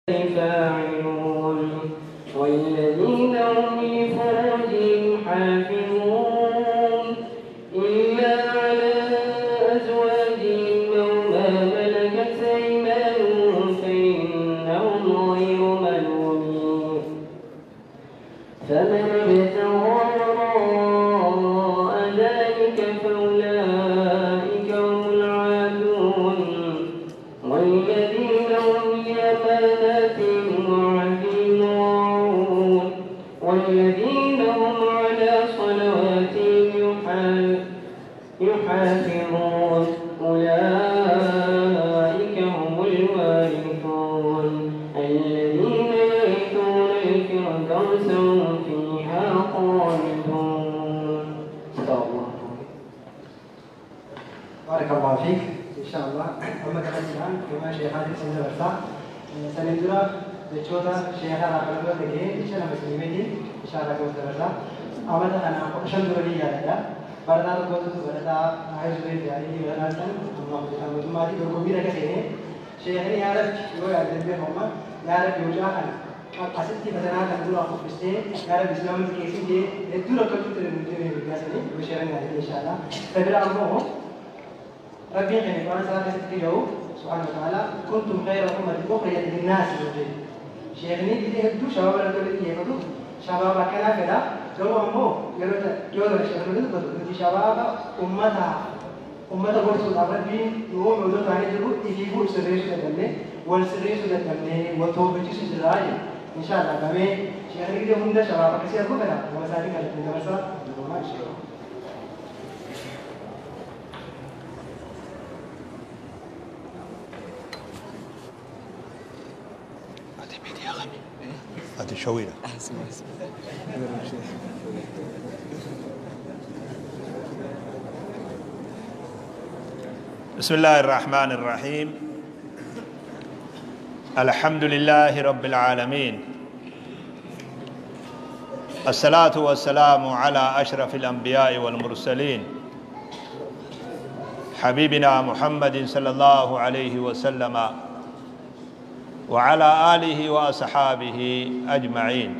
فاعلون والذين هم لفروجهم حافظون إلا على أزواجهم أو ما ملكت أيمانهم فإنهم غير ملومين فمن ابتغى وراء ذلك فأولئك هم العادون والذين هم لأماناتهم وعهدهم راعون والذين هم على صلواتهم يحافظون أولئك هم الوارثون الذين يرثون الفردوس هم فيها خالدون. صدق الله. بارك الله فيك. إن شاء الله. Amma kallattiidhaan gama sheekaatiin sin dabarsa. Saniin dura jechoota sheekaa irraa kan dura dhaga'ee jecha lama isinii meetiin insha Allah gama dabarsa. Amata kana 15 dura ni yaadadha. Barataa tokkotu barataa haayisuu yaadii barataa san amma hojjetaa mootummaatii dorgommii raga seenee sheekni yaa Rabbi yoo yaaddan beekama yaa Rabbi mucaa kana asitti fatanaa kan dura qophistee yaa Rabbi islaamatti keessi hedduu rakkachuu ture nuti guyyaa sanii yoo sheekni yaadate insha Allah. Sabira ammoo ربي غني قرآن صلاة ستجوا سبحانه وتعالى كنتم خير أمة أخرجت للناس وجه شيخني دي هدو شباب الدولة دي هدو شباب كنا كذا لو أمو يلو يلو شيخني دي بدو شباب أمتها أمتها برسول ربي يوم يودو ثاني جرو يجيبوا سريش لدمني والسريش لدمني وتوبتي سجراي إن شاء الله كمان شيخني دي هم ده شباب كسي أبو كذا ومساعدين كذا من ما شاء الله. هذه شوية. بسم الله الرحمن الرحيم. الحمد لله رب العالمين. الصلاة والسلام على أشرف الأنبياء والمرسلين حبيبنا محمد صلى الله عليه وسلم وعلى آله وأصحابه أجمعين.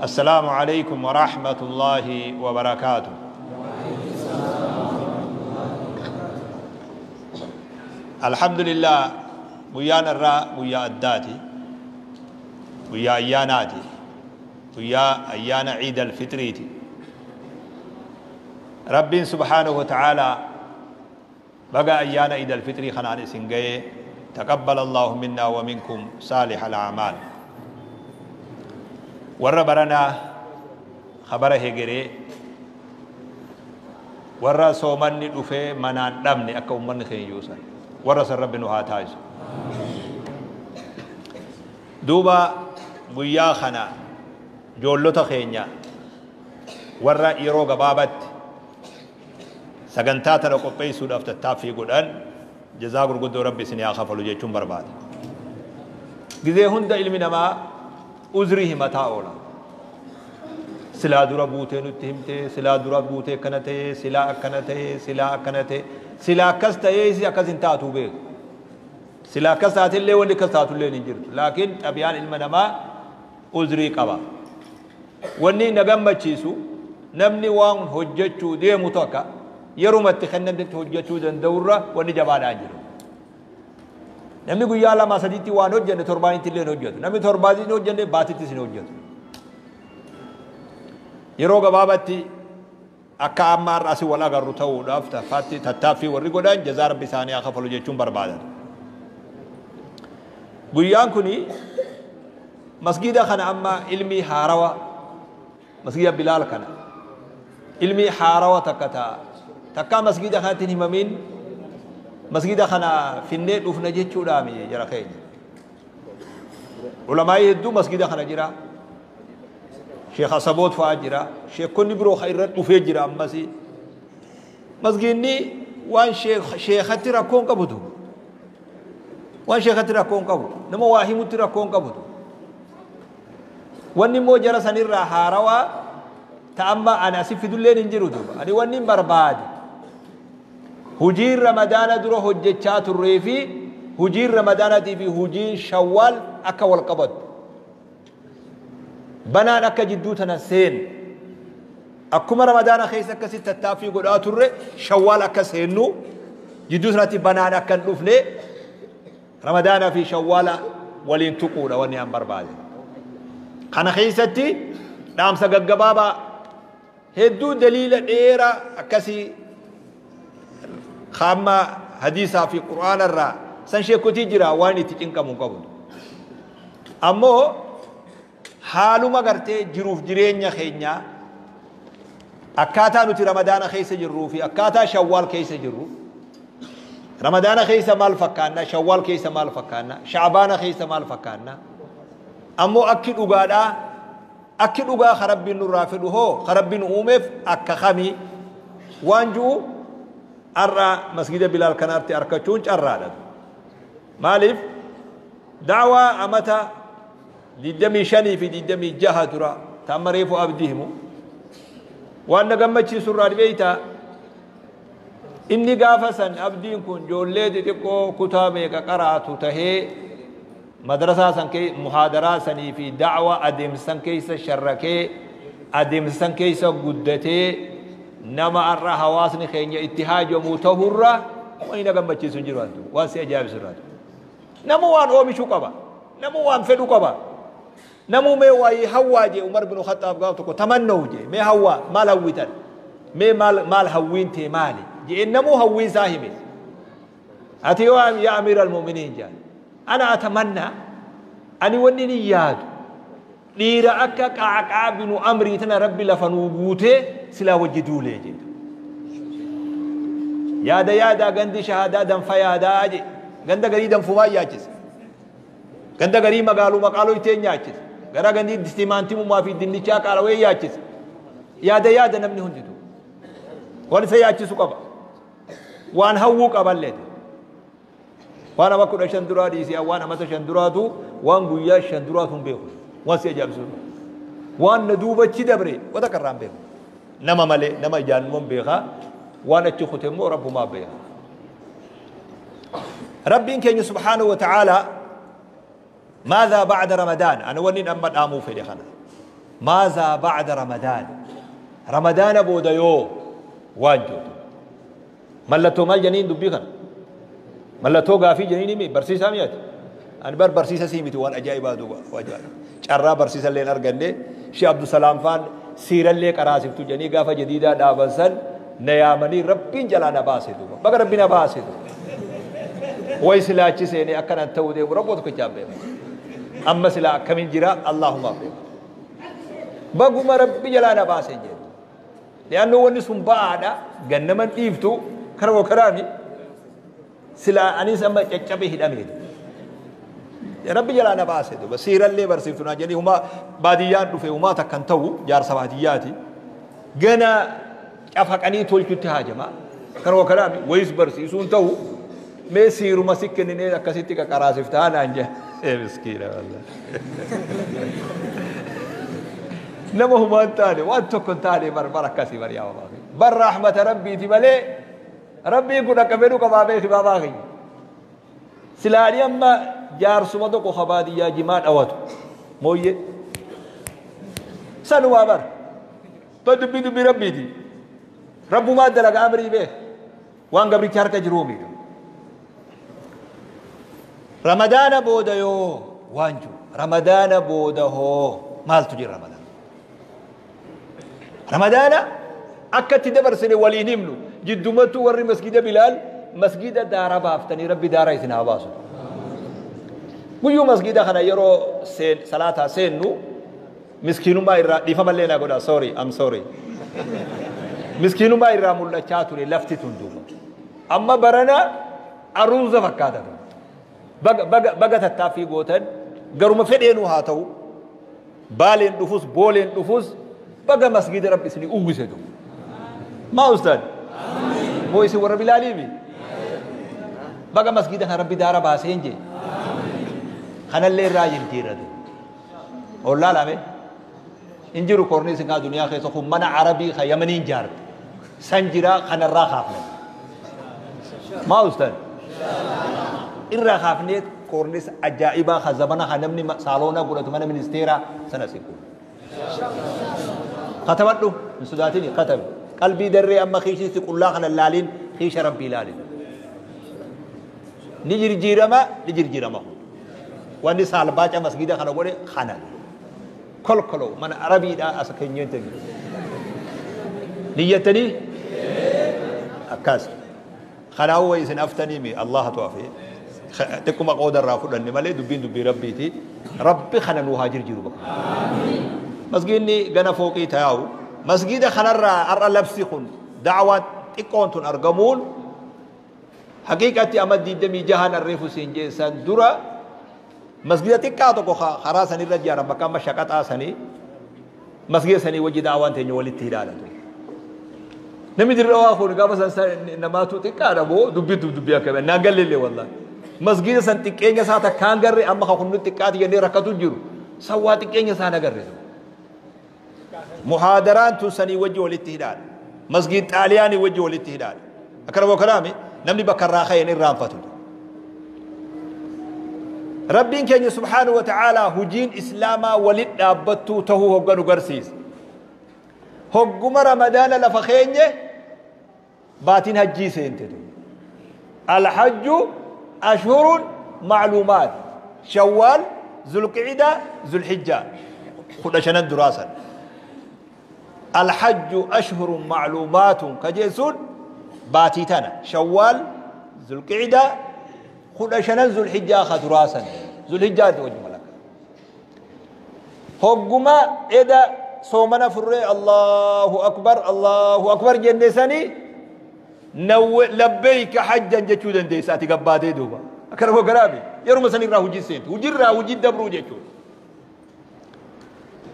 السلام عليكم ورحمة الله وبركاته. الحمد لله ويانا الراء ويا الداتي ويا أياناتي ويا أيان عيد الفطريتي. رب سبحانه وتعالى بقى أيان عيد الفطري خنان سنجي. تقبل الله منا ومنكم صالح الأعمال. وربرنا خبره هجري ورا سومني دفه منان دمني أكا أمني خيوسا ورا سر رب نهاتايس دوبا بيا خنا جولتا خينيا ورا إيرو غبابت سغنتاتا لقبيسو دفتتافي قدان جزاء غرغدو ربي سنيا خفلو جيچون برباد غزي هند علم نما عذره متا اولا سلا درا بوته نتهمته سلا درا بوته كنته سلا كنته سلا كنته سلا كسته سي اكزن تاتو به سلا كسات اللي ولي كسات اللي نجرت لكن تبيان علم نما عذري قبا وني نغمچيسو نمني وان حجچو ديمو توكا yerumatti kennamtetti hojjechuu danda'urra wanni jabaadhaa jiru. Namni guyyaa lama sadiitti waan hojjenne torbaanitti illee hin hojjetu. Namni torbaanitti hin hojjenne baatittis hin hojjetu. Yeroo gabaabatti akka amma har'a asii wal agarru ta'uudhaaf tattaaffii warri godhan jazaa rabbi isaanii haa kafalu jechuun barbaadan. Guyyaan kuni masgiida kana amma ilmi haarawa masgiida Bilaal kana ilmi haarawa takka ta'a. Takka masgida kanatti hin himamin masgida kana finnee dhufna jechuudhaami jara keenya. Ulamaa'ii hedduu masgida kana jira. Sheekh Asaboot fa'aa jira. Sheekonni biroo kan irra dhufee jira ammasii. Masgidni waan sheekatti rakkoon qabutu. Waan sheekatti rakkoon qabu. Nama waa himutti rakkoon qabutu. Wanni immoo jara sanirraa haarawaa ta'amma ani asi fidulleen hin jiru duuba. Ani wanni hin barbaade. Hojiin Ramadaana dura hojjechaa turree fi Hujiin Ramadaanaatii fi hujiin Shawwaal akka wal qabattu. Banaan akka jidduu tana seenu. Akkuma Ramadaana keessa akkasitti tattaaffii godhaa turre Shawwaal akka seennu jidduu sanatti banaan akka hin dhufne Ramadaanaa fi Shawwaala waliin tuquudha wanni an barbaade. Kana keessatti dhaamsa gaggabaabaa hedduu daliila dheeraa akkasii kaamma hadiisaa fi qur'aana irraa san sheekotii jira waan itti cinqamu hin qabu. Ammoo haaluma gartee jiruuf jireenya keenyaa akkaataa nuti Ramadaana keessa jirruu fi akkaataa Shawwaal keessa jirru Ramadaana keessa maal fakkaanna, Shawwaal keessa maal fakkaanna, Sha'baana keessa maal fakkaanna, ammoo akki dhugaadhaa akki dhugaa ka Rabbiin nurraa fedhu hoo ka Rabbiin uumeef akka kamii waan ji'u har'a masgida Bilaal kanaatti arkachuun carraadha. Maaliif da'waa amata 25 fi 26 dura ta amma reefu abdii himu waan na gammachiisu irraa beeytaa inni gaafa san abdiin kun ijoollee xixiqqoo kutaa meeqa qaraatu tahee madrasaa san kee muhaadaraa sanii fi da'waa adeemsa san keessa sharrakee adeemsa san keessa guddatee nama har'a hawaasni keenya itti haajamu tahurra waan na gammachiisu hin jiru hantu waan si ajaa'ibsu irraa namu waan oomishuu qaba namu waan fedhu qaba namu mee waayee hawwaa jee Umar bin Khattaab gaaf tokko tamannahu jee mee hawwaa maal hawwitan mee maal maal hawwiin tee maali jee namuu hawwiin isaa hime ati yoo yaa amiira almu'miniin jaan ana atamanna ani wanni ni yaadu dhiira akka Qacqaa binu Amrii tana Rabbi lafa nuu guutee silaa wajji duulee jedhu. Yaada yaadaa gandi shahaadaa danfa yaadaa je ganda garii danfumaa yaachisa. Ganda garii magaaluma qaaloo nyaachisa. Gara gandii timaantimumaa fi dinnichaa qaalawee yaachisa. Yaada yaada namni hunditu. Waan isa yaachisu qaba. Waan hawwuu qaballee. Waan nama 15 duraa dhiisee waan amata 5 duraatu waan guyyaa 5 duraatu hin beeku. Waan si ajaa'ibsiisu. Waan na duubachi dabre wata karraa hin beeku. Nama malee nama ijaanumaan beekaa waan achi kute immoo rabbumaa beeka. Rabbiin keenya subhaanahu wa ta'aalaa ماذا بعد رمضان؟ أنا ونين أما دامو في خنا. ماذا بعد رمضان؟ رمضان بودا يو وانجو. ملتو مال جنين دبي خنا. ملتو غافي جنيني مي برسيسا ميات. أنا بر برسيسا سيمتي وان أجايبا دوبا واجا. چرا برسيسا لين أرغنده شي عبد السلام فان سيرا لي قراسفتو جني غافا جديدة دابنسن نيامني ربين جلانا باسي دوبا. بقى ربنا باسي دوبا. ويسلا سيني أكنا تودي ربوتك جابه. أما سلا كمين جرا اللهم أبرك بقوم ربي جلانا باسين جد لأنه ونسهم بعد جنما إيفتو كرو كرامي سلا أنيس أما تشبه الأمير ربي جلانا باسين بس سير اللي برسيفتنا جني هما باديان رفي هما تكنتو جار سبادياتي جنا أفك أني تقول كنت هاجما كرو كرامي ويس برسيسون تو ما سيرو مسكني أكسيتك كراسفتها نانجا مسكينة والله نما هم تاني وانت كنت تاني بر بركة بر يا بابا بر رحمة ربي تبلي ربي يقول كبيرو كبابي بابا سلالي أما جار سمدك وخبادي يا جمال أوتو مويه سنوا بر تدبي دبي ربي دي ربو ما دلك أمري به وان قبري ترك جرومي رمضان بودا يو وانجو رمضان بودا هو مال تجي رمضان رمضان أكت دبر سنة ولي نملو جدومتو وري مسجد بلال مسجد دارا بافتني ربي دارا يسنا باسو ويو مسجد خنا يرو سين صلاة سينو مسكينو ما يرا دي فما لنا قولا سوري I'm sorry مسكينو ما يرا مولا چاتوري لفتي تندوما أما برنا أروزة فكاتا بقى تتافي قوتن قروا مفدينو هاتو بالين دفوس بولين دفوس بقى مسجد ربي سني أوجسدو ما أستاذ مو يسوي ربي العالمين بقى مسجد ربي دارا باسين جي خنا اللي راجل تيرد ولا لا مي انجرو كورنيس كا دنيا خيس خو من عربي خ يمنين جار سنجرا خنا الراخافنا ما أستاذ Irraa kaafnee koornis ajaa'ibaa ka zabana ka namni saaloona godhatu mana ministeeraa sana si godhu. Katabadhu hin sodaatini katabi. Qalbii darree amma kiishiitti qullaa kana laaliin kiisha rabbii laalin. Ni jirjiirama ni jirjiirama kun. Wanni saalbaaca masgida kana godhe kana. Kolkoloo mana arabiidhaa as keenyeen ta'e. Niyyattanii akkas. Kanaafuu wayi isin aftanii mi Allahatu hafe. Xiqquma qooda irraa fudhanne malee dubbiin dubbii rabbiiti. Rabbi kana nuu haa jirjiiru bakka. Masgiidni gana fooqii taa'u. Masgiida kanarraa har'a labsi kun da'awaan xiqqoon tun argamuun haqiiqatti amma 26 arreefu siin jeessan dura masgiida xiqqaa tokko karaa sanirra ijaaran bakka amma shaqaxaa sanii masgiida sanii wajji da'awaan teenya walitti hidhaadha ture. Namni dirrawaa kun gaafa san namaatu xiqqaadha boo dubbii dubbii akka naan galleellee wallahi. Masgiida san xiqqeenya isaa takkaan garre amma kan kun nutti xiqqaati jennee rakkatu jiru. Sawwaa xiqqeenya isaa nagarre. Muhaadaraan tun sanii wajji walitti hidhaadha. Masgiid xaaliyaanii wajji walitti hidhaadha. Akkana boo kanaami namni bakka irraa ka'een irraanfatu. Rabbiin keenya subhaanahu wa ta'aalaa hujiin islaamaa walit dhaabbattuu tahuu hogganu garsiisa. Hogguma ramadaana lafa keenye baatiin hajjii seente. Alhajju ashhurun macluumaat. Shawwaal, Zulqicida, Zulhijjaa. 15 duraasan. Alhajju ashhurun macluumaatun ka jeessuun baatii tana. Shawwaal, Zulqicida, 15 Zulhijjaa ka duraasan. Zulhijjaa wajji malaka. Hogguma eda soomana furree Allahu akbar Allahu akbar jenne sanii labbeeyka hajjan jechuu dandeessa ati gabbaatee duuba. Akkana koo garaabi yeruma san irraa hojii seentu hojiirraa hojii dabruu jechuudha.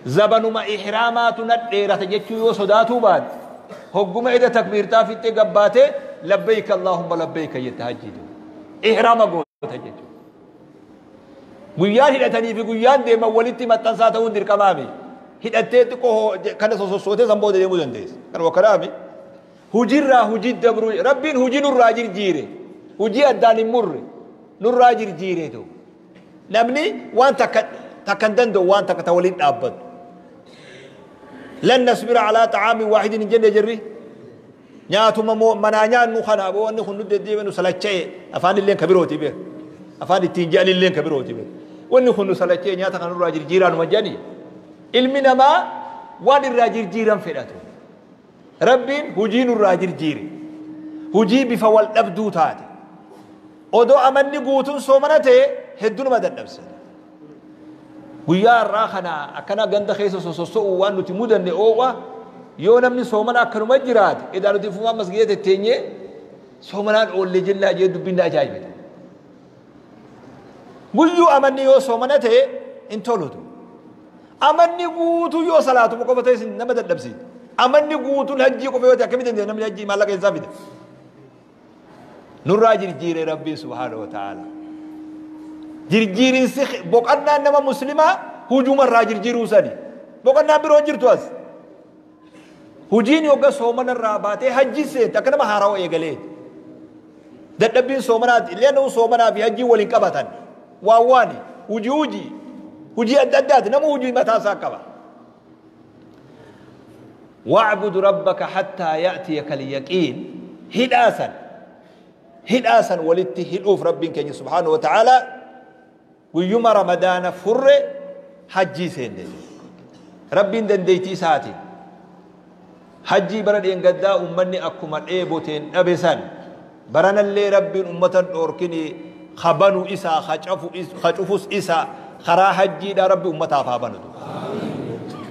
Zabanuma ihraamaatu na dheerata jechuu yoo sodaatuu baate hogguma eda takbiirtaa fixxee gabbaatee labbeeyka Allahumma labbeeyka jette hajjii duuba. Ihraama goota jechuudha. Guyyaan hidhatanii fi guyyaan deeman walitti maxxansaa ta'uun dirqamaami. Hidhattee xiqqoo kana sossootee san booda deemuu dandeessa. Kana wakkaraami. Hojiirraa hojii dabruu rabbiin hojii nurraa jirjiire. Hojii addaan hin murre nurraa jirjiire ta'u. Namni waan takka takka hin danda'u waan takka ta waliin dhaabbatu. Lan nasbira alaa xa'aamin waahidin hin jenne jirri. Nyaatuma manaa nyaannu kana wanni kun nu deddeebi'e nu salacha'e afaan illeen ka birooti beeku. Afaan ittiin je'an illeen ka birooti beeku. Wanni kun nu salacha'e nyaata kana nurraa jirjiiraa numa jedhani. Ilmi namaa waan irraa jirjiiran fedhatu. Rabbiin hojii nurraa jirjiire. Hojii bifa wal dhabduu taate. Odoo amanni guutuun soomana ta'e hedduu nama dadhabsa. Guyyaa har'aa kana akkana ganda keessa sosso'u waan nuti mudanne oowwa yoo namni soomana akkanuma jiraate edaa nuti fumaan masgiida tetteenyee soomanaan oollee jennaa jee dubbiin na ajaa'ibete. Guyyuu amanni yoo soomana ta'e hin tolutu. Amanni guutuu yoo salaatuma qofa ta'e nama dadhabsiisa. Amanni guutuun hajjii qofa yoo ta'e akkamitti dandeenya namni hajjii maallaqa isaa fida. Nurraa jirjiire Rabbiin subhaanahu wa ta'ala. Jirjiirinsi boqonnaan nama muslimaa hujuma irraa jirjiiruu sani. Boqonnaan biroo hin jirtu as. Hujiin yogga soomana irraa baatee hajji seente akka nama haarawa eegalee. Dadhabbiin soomanaati illee nama soomanaa fi hajjii waliin qabatan. Waan waani hujii hujii hujii adda addaati nama hujii mataa isaa qaba. Wa'budu rabbaka hattaa ya'tiyaka al-yaqiin hidhaasan hidhaasan walitti hidhuuf Rabbiin keenya subhaanahu wa ta'ala guyyuma ramadaana furre hajjii seenne. Rabbiin dandeettii isaatiin hajjii bara dheengaddaa ummanni akkuma dheeboteen dhabe san baranallee Rabbiin ummatan dhoorkini kabanu isaa kacufus isaa karaa hajjiidhaa Rabbi ummataaf haa banutu.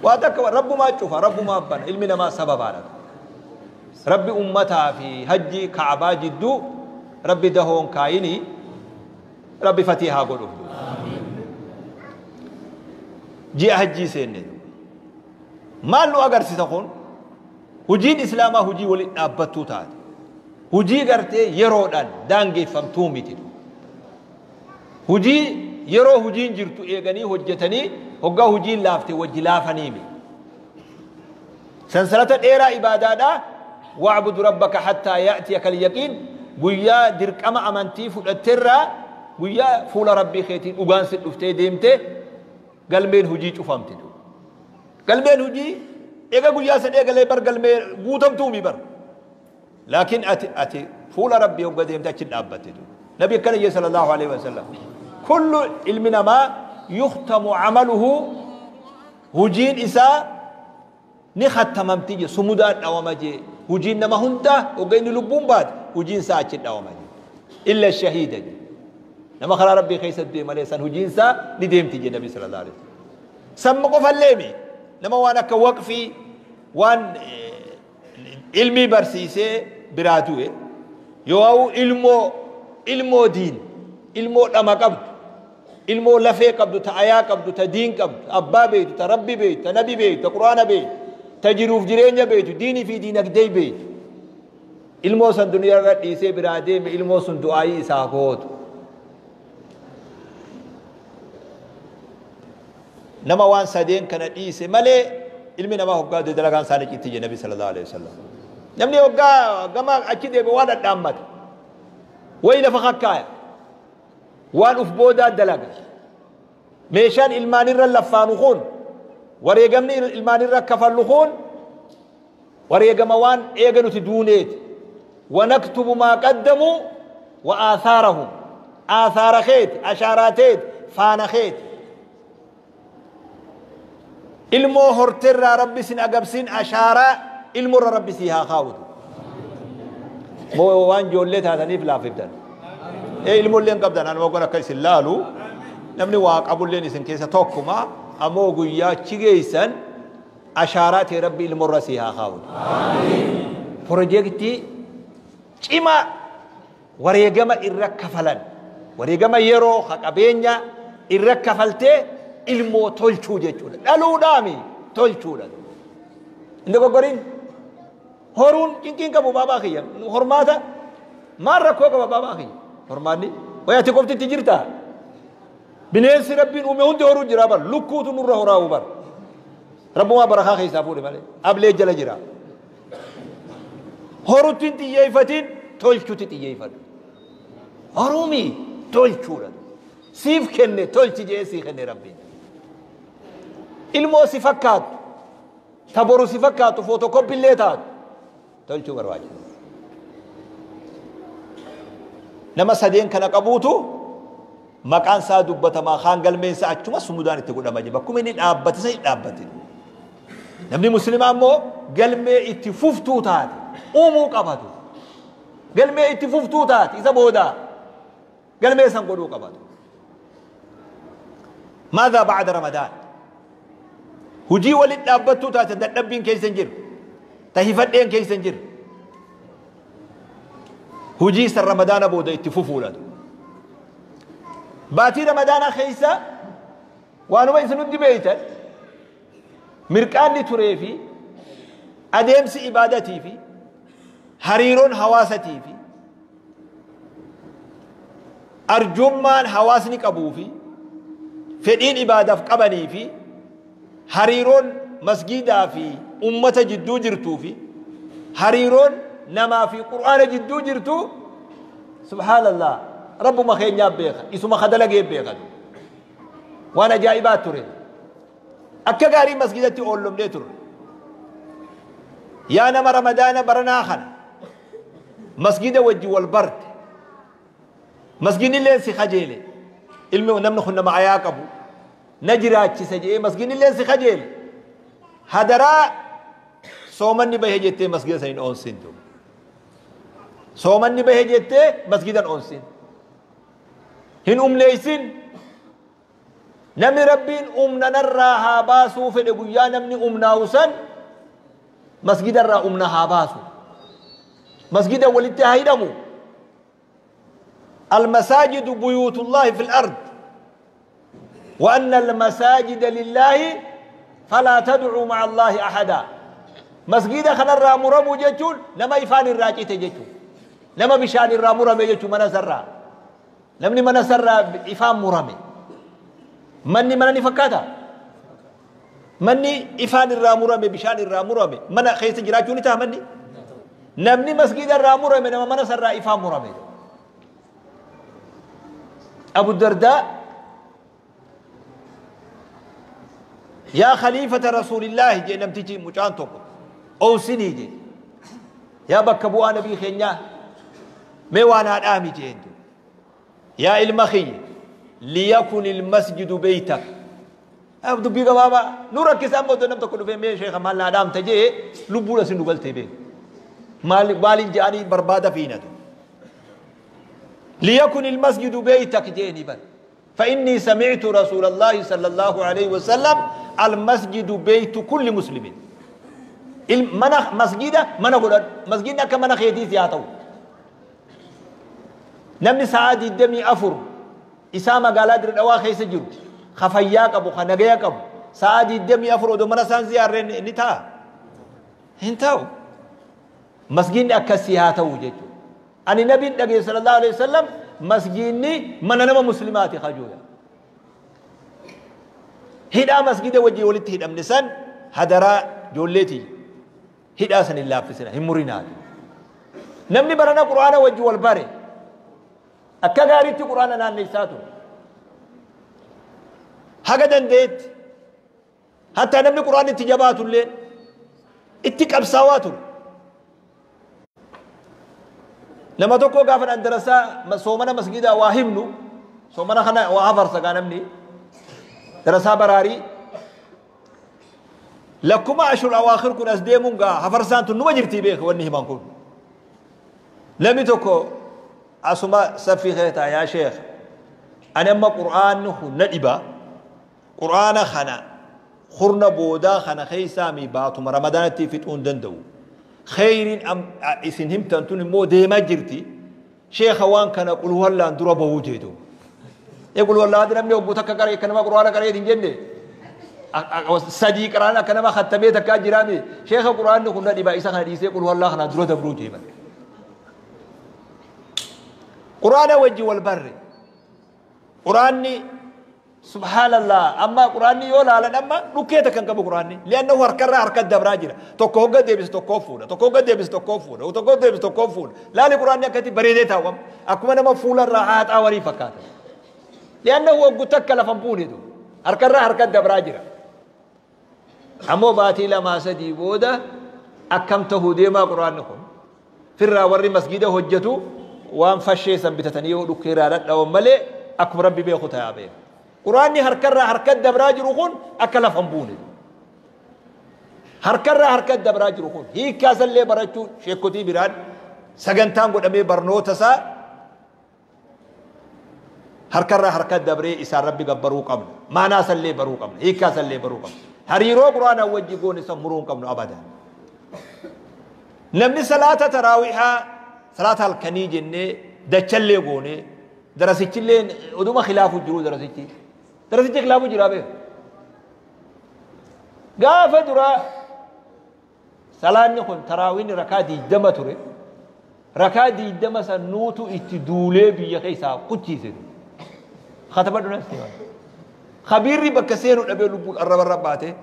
Waa takka rabbumaa cufa rabbumaa bana ilmi namaa sababaadha. Rabbi ummataa fi hajjii ka'abaa jidduu Rabbi dahoon kaayini Rabbi fatii haa godhuuf. Ji'a hajjii seenne. Maal nu agarsiisa kun? Hujiin islaamaa hujii waliin dhaabbattuu taate. Hujii gartee yeroodhaan daangeffamtuu miti. Hujii yeroo hujiin jirtu eeganii hojjetanii hoggaa hujiin laafte wajji laafanii miti. Sansalata dheeraa ibaadaadhaa wa'budu rabbaka hattaa ya'tiyaka al-yaqiin guyyaa dirqama amantii fudhatterraa Guyyaa fuula Rabbii keetii dhugaan si dhuftee deemtee galmeen hujii cufamti. Galmeen hujii eega guyyaa san eegalee bar galmee guutamtuumi bar. Laakiin ati fuula Rabbii hogga deemte achi dhaabbatte. Nabi akkana jee sallallahu alaihi wasallam. Kullu ilmi namaa yukhtamu amaluhu, hujiin isaa ni khattamamti je, sumudaan dhawama je. Hujiin nama hunda hogga inni lubbuun baate hujiin isaa achi dhawama je. Illa shahiida je. Nama karaa Rabbii keessa du'e malee san hujiin isaa ni deemti je Nabi sallallahu alaihi wasallam. Samma qofalleemi nama waan akka waqfii waan ilmii barsiisee biraa du'e yoo ilmoo diin, ilmoo dhama qabdu, ilmoo lafee qabdu, ta ayaa qabdu, ta diin qabdu, abbaa beeytu, ta Rabbi beeytu, ta Nabi beeytu, ta Quraana beeytu, ta jiruuf jireenya beeytu, diinii fi diinagdee beeytu, ilmoo san duniyaa irra dhiisee biraa deeme, ilmoo sun du'aayii isaa gootu. Nama waan sadeen kana dhiise malee ilmi namaa hoggaa dalagaan isaanii citti je Nabi sallallahu alaihi wasallam. Namni hoggaa gama achi deeme waan dhadhaammata. Wayi lafa kakkaaya. Waan uf boodaa dalaga. Meeshaan ilmaanirra laffaanu kun, wareegamni ilmaanirra kafallu kun wareegama waan eega nuti duuneeti. Wanaktubu maa qaddamu wa aathaarahum. Aathaara keeti, ashaaraa teeti, faana keeti. Ilmoo horteerraa Rabbi sin agabsin, ashaaraa ilmoorra Rabbi sii haa kaawutu. Moo waan ijoollee taataniif laaffiftan. Ee, ilmoolleen qabdan anuma gon akka isin laalu namni waa qabulleen isin keessa tokkuma, ammoo guyyaa achi geessan ashaaraa ta'e Rabbi ilmoorra sii haa kaawutu. Pirojektii cimaa wareegama irra kafalan, wareegama yeroo ha qabeenya irra kafaltee ilmoo tolchuu jechuudha. Dhaluudhaami tolchuudha. Inni goggorin horuun cinqiin qabu baabaa kiyya. Hormaata maal rakkoo qaba baabaa kiyya? Hormaanni wayi ati qofti itti jirta. Bineensi Rabbiin uume hundi horuu jira bar. Lukkuutu nurra horaa'u bar. Rabbumaa barakaa keessaa fuudhe malee. Ablee jala jira. Horutti hin xiyyeeffatin, tolchutti xiyyeeffadhu. Horuumi tolchuudha. Siif kenne, tolchi jee sii kenne Rabbiin. Ilmoo si fakkaatu, ta boru si fakkaatu, footokoppiillee taatu tolchuu barbaachisa. Nama sadeen kana qabuutu maqaan isaa dubbatamaa, kaan galmeen isaa achuma sumudaan itti godhama jee bakkuma inni dhaabbate san dhaabbate. Namni muslimaa immoo galmee itti fuftuu taate uumuu qabatu. Galmee itti fuftuu taate isa boodaa galmee san godhuu qabatu. ماذا بعد رمضان؟ Hujii walitti dhaabbattuu taate, dadhabbiin keessa hin jiru. Tahifadheen keessa hin jiru. Hujii san Ramadaana booda itti fufuudhatu. Baatii Ramadaana keessa waanuma isin hundi beeytan, mirqaanni turee fi adeemsi ibaadatii fi hariiroon hawaasatii fi arjummaan hawaasni qabuu fi fedhiin ibaadaaf qabanii fi hariiroon masgiidaa fi ummata jidduu jirtuu fi hariiroon namaa fi Qur'aana jidduu jirtu, subhaanallah, Rabbuma keenyaaf beeka, isuma kadalagee beekatu. Waan ajaa'ibaa ture. Akka gaarii masgidatti oollomnee turre. Yaa nama Ramadaana baranaa kana masgida wajji wal barte, masgidni illeen si kajeele, ilmi namni kun nama ayaa qabu na jiraachisa jedhee masgidni illeen si kajeele, hadaraa soomanni bahe jettee masgida san hin oonsintu. Soomanni bahe jettee masgidan oonsin, hin umleeysin. Namni Rabbiin umna narraa haa baasuu fedhe, guyyaa namni umnaa'u san masgidarraa umna haa baasu, masgida walitti haa hidhamu. المساجد بيوت الله في الأرض، وأن المساجد لله فلا تدعوا مع الله أحدا. مسجد خنا مرمو جتون نما يفان الراجي تجتون نما بشان الرامورة جتون من سرا نمني من سرا إفان مرمي مني منني فكاتا مني إفان الرامورة بشان الرامورة من خيس جراجوني تهمني نمني مسجد الرامورة من من سرا إفان مرمي. Abu Dardaa yaa khaliifata rasuulillaahi jee namtichi mucaan tokko owsinii jee yaa bakka bu'aa nabii keenyaa mee waan haa dhaami jeen. Yaa ilma kiyya, liyakun ilmasjidu beeytak. Dubbii gabaabaa nu rakkisa. Amma oddoo nam tokko dhufee mee sheeka maal naa dhaamta jee lubbuun asin nu galtee beeku maaliin je'anii barbaada fiinatu. Liyakun ilmasjidu beeytak jeeni bar. فإني سمعت رسول الله صلى الله عليه وسلم المسجد بيت كل مسلم. من مسجد من مسجد كما خيتي سياتو namni sa'aa 24 isaa magaalaa Dirre Dhawaa keessa jiru ka fayyaa qabu, ka nagaya qabu, sa'aa 24 odoo mana isaan ziyaarreen ni ta'a? Hin ta'u. Masgiidni akkasii haa ta'u jechuudha. Ani nabiin dhagee sallallahu alaihi wasallam masgiidni mana nama muslimaati kajuudha. Hidhaa masgida wajjin walitti hidhamne san hadaraa ijoolleeti, hidhaa san hin laaffisina, hin murinaati. Namni barana quraana wajjin wal bare akka gaariitti quraana naanneessaa ture. Haga danda'etti hatta namni quraanni itti jabaatullee itti qabsaawaa ture. Nama tokko gaafa dhaan darasaa soomana masgidaa waa himnu, soomana kana waa hafarsa gaa namni darasaa baraarii lakkuma ashur awaakhir kun as deemuun gaa hafarsaan tun numa jirtii beeka wanni himan kun. Namni tokko asuma saffii keetaa, yaa sheekh, ani amma qur'aanni kun na dhiba, qur'aana kana kurna boodaa kana keessaa mi baatuma ramadaanatti fixuu hin danda'u, kheyriin isin himtan tun immoo deemaa jirti, sheekha, waan kana qulwallaan dura bahuu jeetu. Ee, qulwallaa namni obbo takka qaree akka nama qur'aana qaree hin jenne sadii qaraan akka nama khattamee takkaa jiraame. Sheekha, qur'aanni kun na dhiba, isa kana dhiisee qulwallaa kana dura dabruu jeeman. Qur'aana wajji wal barre. Qur'aanni subhaanallah, amma qur'aanni yoo laalan amma dhukkee takka hin qabu qur'aanni, li'annahu harkarraa harka dabraa jira. Tokko hogga deebisu tokkoo fuudha, tokko hogga deebisu tokkoo fuudha, tokko deebisu tokkoo fuudha. Laali, qur'aanni akkatti bareedee taawwam akkuma nama fuularraa haaxaa warii fakkaata, li'annahu hoggu takka lafan buunetu harkarraa harka dabraa jira. Ammoo baatii 2 3 booda akkam tahuu deemaa qur'aanni kun? Firraa warri masgida hojjetu waan fasheessan bitatanii yoo dhukkeerraa dhadhawan malee akkuma rabbi beeku ta'aa beeka. Quraanni harkarraa harka dabraa jiru kun akka lafa hin buune. Harkarraa harka dabraa jiru kun hiikkaasallee barachuu sheekotii biraan sagantaan godhamee barnoota isaa harkarraa harka dabree isaan rabbi gabbaruu qabna. Maanaasallee baruu qabna. Hiikkaasallee baruu qabna. Hariiroo quraanaa wajji goone san muruu hin qabnu abadan. Namni salaata taraawihaa, salaata halkanii jennee dachallee goone, darasichillee oduma khilaafu jiru, darasichi khilaafu jira beeku. Gaafa duraa salaanni kun taraawiin rakaa 20 ture. Rakaa 20 san nuutu itti duulee biyya keessaa kuchiise. Katabadhu nas. Khabiirri bakka seenu dhabee lubbuun arraba baate.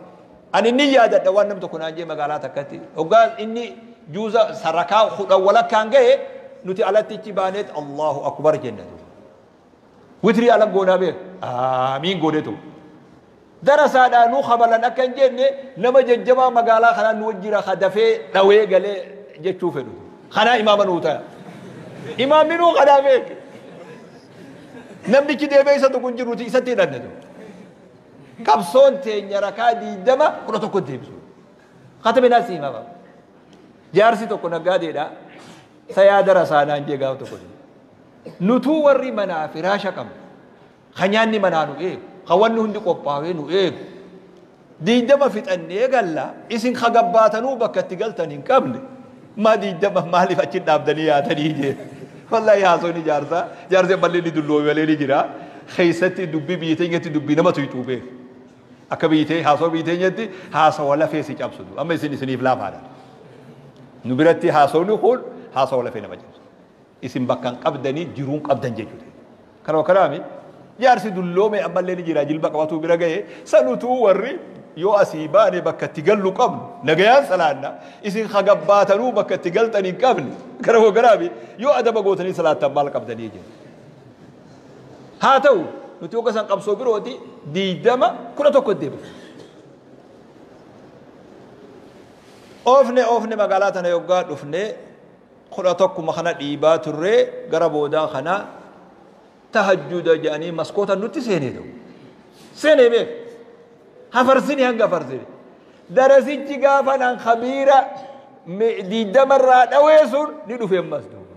Ani inni yaadadha waan nam tokko naan jee magaalaa takkatti. Hoggaa inni juuza sarakaa 10 walakkaan gahe nuti alatti ichi baaneet Allahu akbar jenna. Witrii ala goonaa beek. Aamiin gooneetu. Darasaadhaa nu kabalan akka hin jenne nama jajjabaa magaalaa kanaa nu wajjira dafee dhawee galee jechuu fedhu. Kanaa imaama nuu ta'a. Imaamni nuu kanaa beek. Namnichi deebee isa tokko hin jiru isatti hidhanne. Qabsoon teenya rakaa 20 11 deebisu. Katame naa si himama. Jaarsi tokko naggaadeedha. Sayaa darasaa naan jee gaaf tokko. Nutuu warri manaa firaasha qabna. Ka nyaanni manaa nu eegu. Ka wanni hundi qophaa'ee nu eegu. 20 fixannee galla, isin ka gabbaatanuu bakka itti galtan hin qabne. Maa 20 maaliif achi dhaabdanii yaatanii jee. Wallahi haasofni jaarsaa jaarsi ammallee ni dulloome malee ni jira. Keessatti dubbii biyya teenyatti dubbii nama tuyxuu beeku. Akka biyya teenya haasawaa biyya teenyatti haasawa lafee si cabsutu. Amma isin isiniif laafaadha. Nu biratti haasawni kun haasawa lafee nama cabsu. Isin bakka hin qabdanii jiruun qabdan jechuudha. Kanuma kanaami jaarsi dulloome ammallee ni jira, jilba qabatu bira gahe sanutuu warri yoo asii baane bakka itti gallu qabnu nagayaan salaanna, isin hagabbaatanuu bakka itti galtan hin qabne, kanuma kanaami yoo adaba gootanii salaattan maal qabdanii jedhu. Haa ta'u nuti hogga san qabsoo birooti 20 11 deebifne. Oofne oofne magaalaa tana yoggaa dhufne 11 kana dhiibaa turre gara boodaa kana tahajjuda jedhanii maskoota nutti seenee ta'u. Seenee beek. Hafarsini hanga hafarsini. Darasichi gaafa naan khabiira 20 irraa dhawee sun ni dhufe ammas duuba.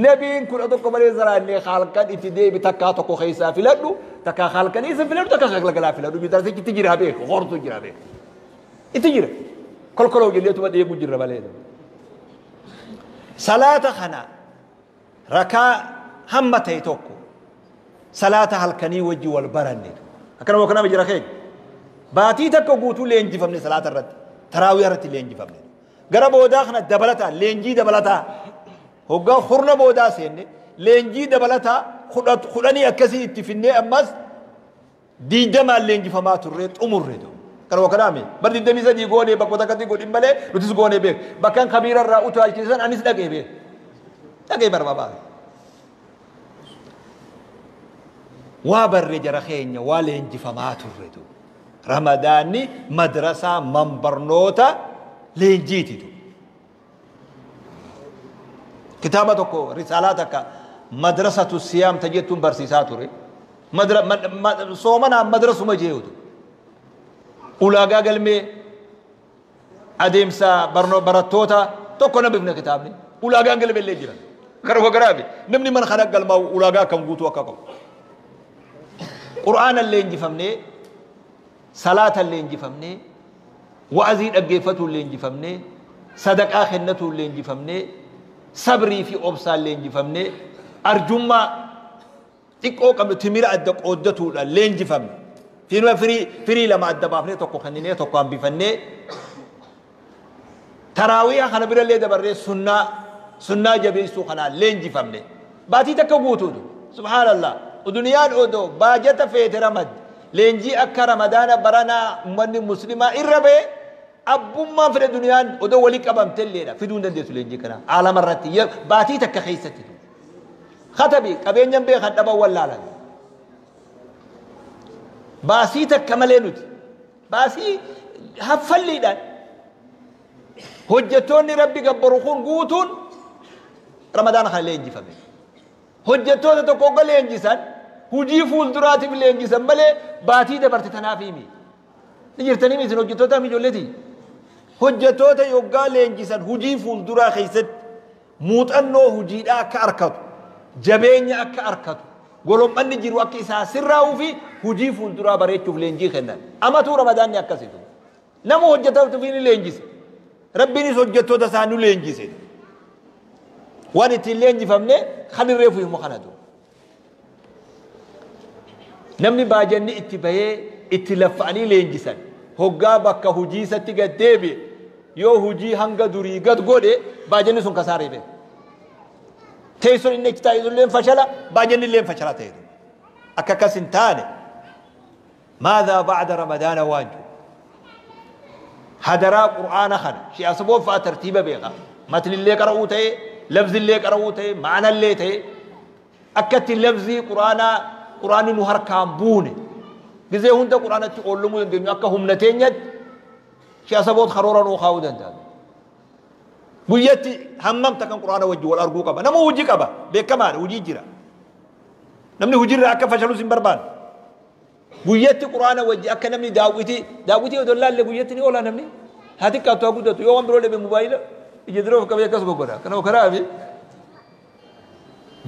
Nabiin 11 malee salaannee halkan itti deebi takkaa tokko keessaa filadhu takkaa halkanii isa filadhu takkaa galgalaa filadhu. Darasichi itti jira beek hortu jira beek. Itti jira. Kolkoloo jenneetuma deemu jirra malee. Salaata kana rakaa hamma ta'e tokko salaata halkanii wajji wal baranne. Akkanuma kanama jira keenya. Baatii takka guutuu leenjifamne salaata irratti. Taraawii irratti leenjifamne. Gara boodaa kana dabalataa leenjii dabalataa hoggaa hurna boodaa seenne leenjii dabalataa 10 akkasii itti finnee ammas 20 leenjifamaa turre xumurre. Kanuma kanaami bar 23 goonee bakka takkatti godhin malee nutis goonee beek. Bakkaan kabiira irraa utaalchisan anis dhaqee beek. Dhaqee barbaada. Waa barree jara keenya waa leenjifamaa turre. Ramadaanni madrasaa manbarnoota leenjiititu. Kitaaba tokko risaalaa takka madrasatu siyaam ta jettuun barsiisaa ture. Soomanaan madrasuma jeetu. Ulaagaa galmee adeemsa barattoota tokko na bifne kitaabni. Ulaagaan galmee illee jira. Karuma garaabi namni mana kana galmaa'u ulaagaa akkam guutuu akka qabu. Qur'aana leenjifamnee salaata leenjifamnee wa'azii dhaggeeffatuu leenjifamnee sadaqaa kennatuu leenjifamnee sabrii fi obsaan leenjifamnee arjummaa xiqqoo qabnu timira adda qooddatuudhaan leenjifamne. Firii lama adda baafnee tokko kenninee tokko hambifannee taraawiyaa kana birallee dabarree sunnaa jabeessuu kanaan leenjifamne. Baatii takka guutuutu subhaanallah. Duniyaan odoo baajata feete ramad leenjii akka ramadaana baranaa ummanni muslimaa irra ba'e abbummaan fedhe duniyaan odoo walii qabamtelleedha fiduu hin dandeessu leenjii kana aalama irratti baatii takka keessatti. Khatabi qabeenyan beekan dhaban wallaalan. Baasii takka malee nuti baasii haffalliidhaan hojjettoonni rabbi gabbaru kun guutuun ramadaana kana leenjifame. Hojjettoota tokko hogga leenjisan hujii fuulduraatiif leenjisan malee baatii dabarte tanaaf himi. Ni jirtanii isin hojjettoota ijoolleeti. Hojjettoota yoggaa leenjisan hujii fuulduraa keessatti muuxannoo hujiidhaa akka arkatu jabeenya akka arkatu golommanni jiru akka isaa sirraa'uu fi hujii fuulduraa bareechuuf leenjii kennan. Amatuu ramadaanni akkasitu. Nama hojjetatuuf ni leenjise. Rabbiinis hojjettoota isaa nu leenjise. Waan ittiin leenjifamne kan irreefu himu kanatu. Namni baajanni itti bahee itti laffa'anii leenjisan hoggaa bakka hujii isatti gad deebi'e yoo hujii hanga durii gad godhe baajanni sun kasaaree beeka. Teessoon inni achi taa'e illee fashala baajanni illee fashala ta'e. Akka akkas hin taane maadhaa ba'da ramadaana waan jiru. Hadaraa qur'aana kana shi'a saboo fa'a tartiiba beeka. Matni illee qara'uu ta'e lafzi illee qara'uu ta'e ma'ana illee ta'e akkatti lafzii qur'aanaa qur'aanni nu harkaan buune. Gizee hunda qur'aanatti oollumuu dandeenyu akka humna teenyatti shi'a saboot karoora nuu kaa'uu danda'a. Guyyatti hammam takkan qur'aana wajji wal arguu qaba. Nama hojii qaba beekamaadha hojii jira. Namni hojiirra akka fashalus hin barbaadu. Guyyatti qur'aana wajji akka namni daawwitii odoo laalle guyyatti ni oola namni. Haa xiqqaatu haa guddatu yoo waan biroo dhabe mobaayila ija dura of qabee akkas goggoda. Kana karaa fi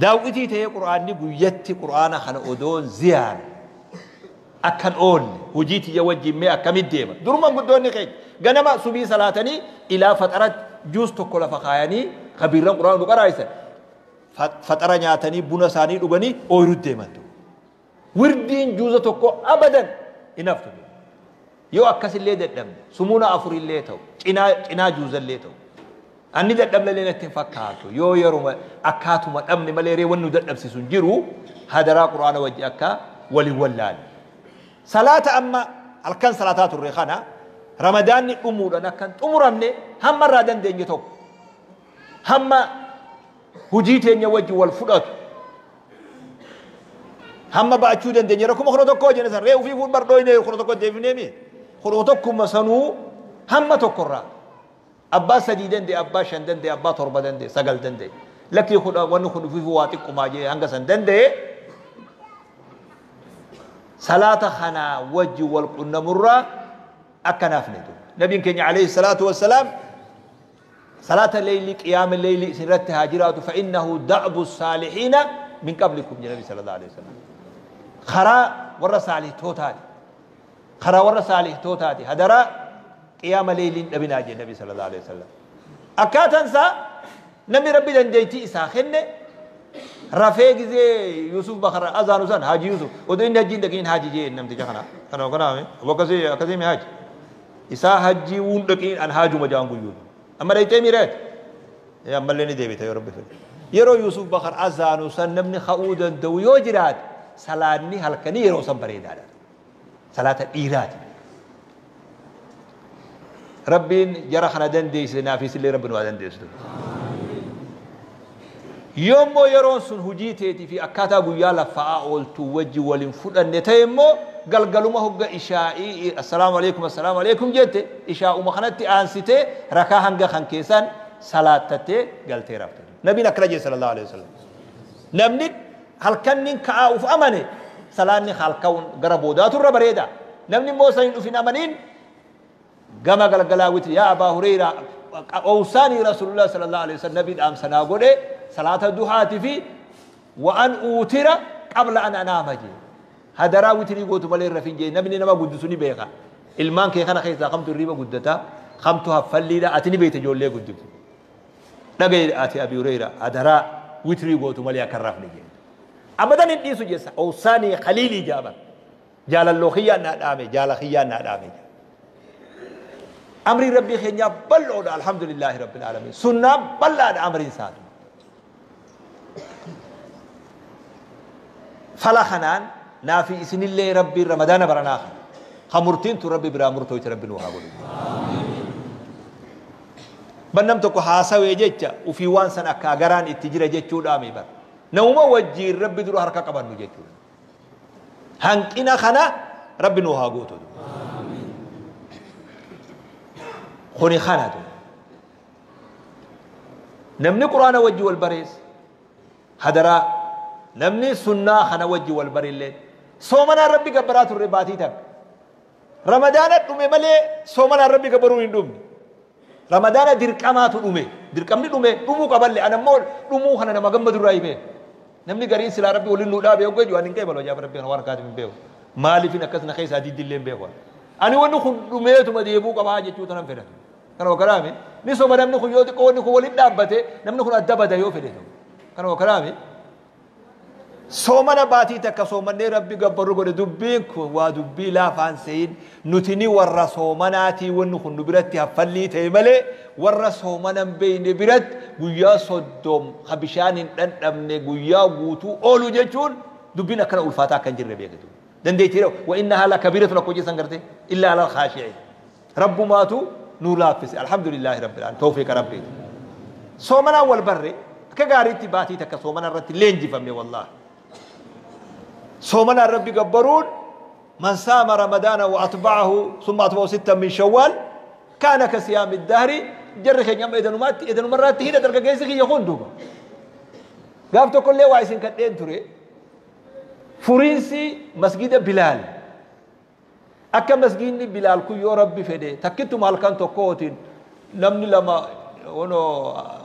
daawwitii ta'ee qur'aanni guyyatti qur'aana kana odoon ziyaara akkan oolle hojii tiyya wajjin mee akkamitti deema. Duruma guddoonni keenya ganama subii salaatanii ilaa faxaratti juus tokko lafa kaayanii kabiirran qur'aana nu qaraa'isan. Faxara nyaatanii buna isaanii dhuganii ooyiruutti deeman. Wirdiin juuza tokko abadan hin haftu. Yoo akkasillee dadhabne sumuuna afurillee ta'u cinaa juuzallee ta'u. Anni dadhabne illee natti hin fakkaatu yoo yeruma akkaatuma dhabne malee ree wanni nu dadhabsiisu hin jiru hadaraa qur'aana wajji akka waliin wallaale. Salaata amma halkan salaataa turre kana ramadaanni dhumuudhaan akkan xumuramne hamma irraa dandeenye tokko hamma hujii teenya wajji wal fudhatu Hamma ba'achuu dandeenya rakkuma 11 jenne san ree ufii fuun bardooyne 11 deebifnee mi 11 sanuu hamma tokkorraa abbaa 3 danda'e abbaa 5 danda'e abbaa 7 danda'e 9 danda'e lakkii kudha wanni kun ufii waa xiqqumaa jee hanga san danda'e salaata kanaa wajji wal qunnamurraa akkanaaf ni jiru. Nabiin keenya alayhi salaatu wassalaam salaata leeyli qiyaama leeyli isin irratti haa jiraatu fa innahu da'bu saalihiina min qablikum jedhe Nabi sallallahu alayhi wasallam. Karaa warra saalihtootaati. Karaa warra saalihtootaati. Hadaraa qiyaama leeyliin dhabinaa jedhe Nabi sallallahu alayhi wasallam. Akkaataan isaa namni Rabbi dandeettii isaa kenne rafee gizee Yusuf Bakar azaanu san Haaji Yusuf odoo inni hajjiin dhaqiin haaji jee namticha kana kana kana akkasii akkasii mi haaji isaa hajjii wuun dhaqiin an haajuma jaan guyyuu amma dhayxee miireet ammallee ni deebita yoo Rabbi fedhe yeroo Yusuf Bakar azaanu san namni ka'uu danda'u yoo jiraate salaanni halkanii yeroo san bareedaadha salaata dhiiraati Rabbiin jara kana dandeessise naafis illee Rabbi nu haa dandeessisu. Yoommoo yeroon sun hujii teetii fi akkaataa guyyaa laffa'aa ooltu wajji waliin fudhanne ta'e immoo galgaluma hogga ishaa'ii assalaamu alaikum assalaamu alaikum jette ishaa'uma kanatti aansitee rakaa hanga kan keessan salaattattee galtee rafte. Nabiin akkana jedhe sallallahu alaihi wasallam. Namni halkanni ka'aa uf amane salaanni halkan gara boodaatu irra bareeda. Namni immoo san hin dhufin amaniin gama galgalaa witri yaa Abaa Hureyraa awsaanii Rasuulullah sallallahu alaihi wasallam nabii dhaamsanaa godhe salaata duhaati fi wa an uutira qabla an anaama jee hadaraa witrii gootu malee rafin jee namni nama guddisu ni beeka ilmaan kee kana keessaa kamtu hirriba guddata kamtu haffalliidha ati ni beekta ijoollee guddiftu dhagaye ati Abi Hureyraa hadaraa witrii gootu malee akka hin rafne jee abadan hin dhiisu jeessa awsaanii khaliilii jaaban jaalalloo kiyyaan naa dhaame jaala kiyyaan naa dhaame jee amrii rabbii keenyaa bal'oodha alhamdulillaahi rabbil aalamiin sunnaa bal'aadha amriin isaatu fala kanaan naafi isinillee rabbiin ramadaana baranaa kana ka murtiin tun rabbi biraa murtooyte rabbi nuu haa godhu ban nam tokko haasawee jecha ufii waan san akka garaan itti jira jechuudhaami bar namuma wajjiin rabbi dura harka qabannu jechuudha hanqina kana rabbi nuu haa gootu kuni kanatu namni quraana wajji wal barees hadaraa namni sunnaa kana wajji wal barillee soomanaan rabbi gabbaraa turre baatii takka ramadaana dhume malee soomanaan rabbi gabbaruu hin dhumne ramadaana dirqamaatu dhume dirqamni dhume dhumuu qaballe ana immoo dhumuu kana nama gammadu irraa hime namni gariin silaa rabbi waliin nu dhaabe yoggee jiru ani hin qeebalu ajaa'ib rabbi kana waan harkaatiin hin beeku maaliifin akkas na keessaa diddillee hin beeku ani wanni kun dhumeetuma deebuu qabaa jechuu tanan fedhatu kana wakalaame ni soba namni kun yoo xiqqoo wanni kun waliin dhaabbate namni kun adda bada yoo fedhe ta'u kana wakalaame soomana baatii takka soomannee rabbi gabbaru godhe dubbiin kun waa dubbii laafaan seyin nuti ni warra soomanaatii wanni kun nu biratti haffallii ta'e malee warra soomana hin beekne biratti guyyaa 30 ka bishaan hin dhandhamne guyyaa guutuu oolu jechuun dubbiin akkana ulfaataa akka hin jirre beekitu. Dandeettii wa innahaa lakabiiratun akkuma jeessan garte illaa alal khaashi'iin. Rabbumaatu nu laaffise alhamdulillaahi rabbil aalamiin tawfiiqa rabbiiti. Soomanaan wal barre akka gaariitti baatii takka soomana irratti leenjifamne wallaahi. Soomanaan rabbi gabbaruun man saama ramadaana wa atba'ahu summa atba'ahu sittan min shawwaal kaana ka siyaami dahri jarri keenya amma edanumaatti edanumarraatti hidha dargaggeessi kiyya kun duuba. Gaaf tokkollee waa isin kadheen ture furiinsi masgida Bilaal akka masgidni Bilaal kun yoo rabbi fedhe takkittuma halkan tokkootiin namni lama ono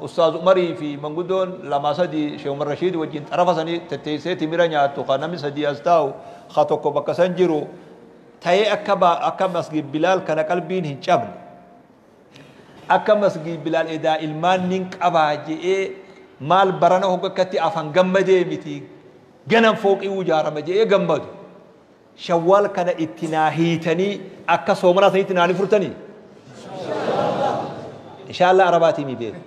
Ustaaz Umarii fi manguddoon lama sadi Sheekh Umar Rashiid wajjin xarafa sanii tetteessee timira nyaattu ka namni sadi as taa'u ka tokko bakka san jiru ta'ee akka akka masgid Bilaal kana qalbiin hin cabne akka masgid Bilaal edaa ilmaan nin qabaa je'ee maal barana hogga akkatti afan gammadee miti ganam fooqii ijaarama je'ee gammadu shawwaal kana itti naa hiitanii akka soomanaa sanitti naa ni furtanii inshaAllah arabaatii mi beeku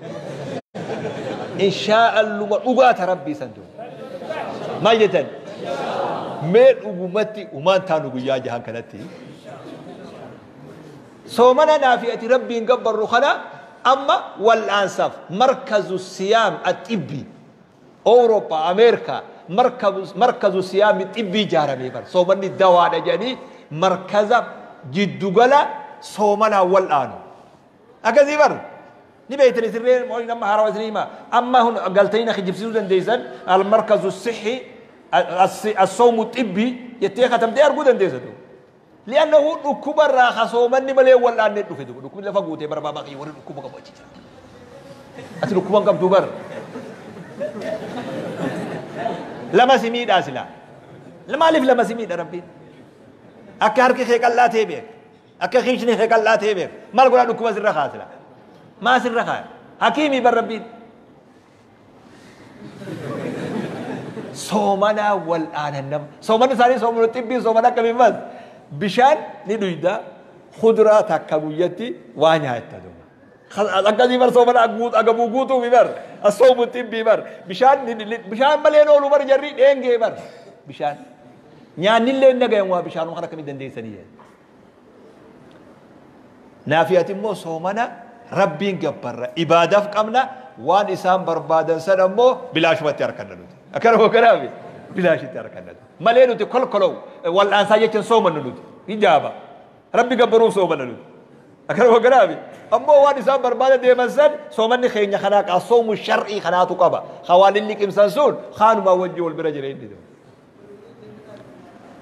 inshaAlluma dhugaata rabbii san duuba maal jettan mee dhugumatti umaan taanu guyyaa jahan kanatti soomana naafi ati rabbiin gabbarru kana amma wal'aansaaf markazu siyaam axibbi Awurooppaa Ameerikaa Markazu siyaami xibbii ijaaramee bar. Soomanni dawaadha jedhanii markaza jiddugala soomanaa wal'aanu. Akkasii bar. Ni beeytani sirree moo'in amma haarawaa isinii hima. Amma hun galtanii na kijibsiisuu dandeessan al-markazu sixi as-sawmu xibbii jettee katabdee arguu dandeessa duuba. Li'annahu dhukkuba irraa ka soomanni malee wal'aannee dhufe duuba. Dhukkubni lafa guutee bara baabaa kiyya warri dhukkuba qabu achi jira. Ati dhukkuba hin qabdu bar. Lama si miidhaa silaa. Maaliif lama si miidha Rabbiin? Akka harki kee qal'aa ta'e beeka. Akka kiishni kee qal'aa ta'e beeka. Maal godhaa dhukkuba sirra kaa silaa? Maa sirra kaa? Hakiimii bar Rabbiin. Soomanaa wal'aanan nama. Soomanni isaanii soomana xibbii soomana akkamiin mas? Bishaan ni dhuyda kuduraa takka guyyatti waa nyaatta duuba. Akkasii bar soomana agabuu guutuufi bar. Asoomu xibbii bar. Bishaan bishaan malee oolu bar jarri dheengee bar. Bishaan. Nyaannillee hin dhagayan waa bishaanuma kana akkamiin dandeessanii jedhe. Naafi ati immoo soomana Rabbiin gabbarra ibaadaaf qabna waan isaan barbaadan sana immoo bilaashumatti harkanna nuti. Akkana moo kanaafi bilaashitti harkanna nuti. Malee nuti kolkolow wal'aansaa jecha soomannu nuti. Hijaaba. Rabbi gabbaruuf soomanna nuti. Akkana moo kanaafi ammoo waan isaan barbaada deeman san soomanni keenya kanaa qaa soomu shar'ii kanaatu qaba. Ka waan inni liqimsan sun kaanumaa wajji wal bira jira inni.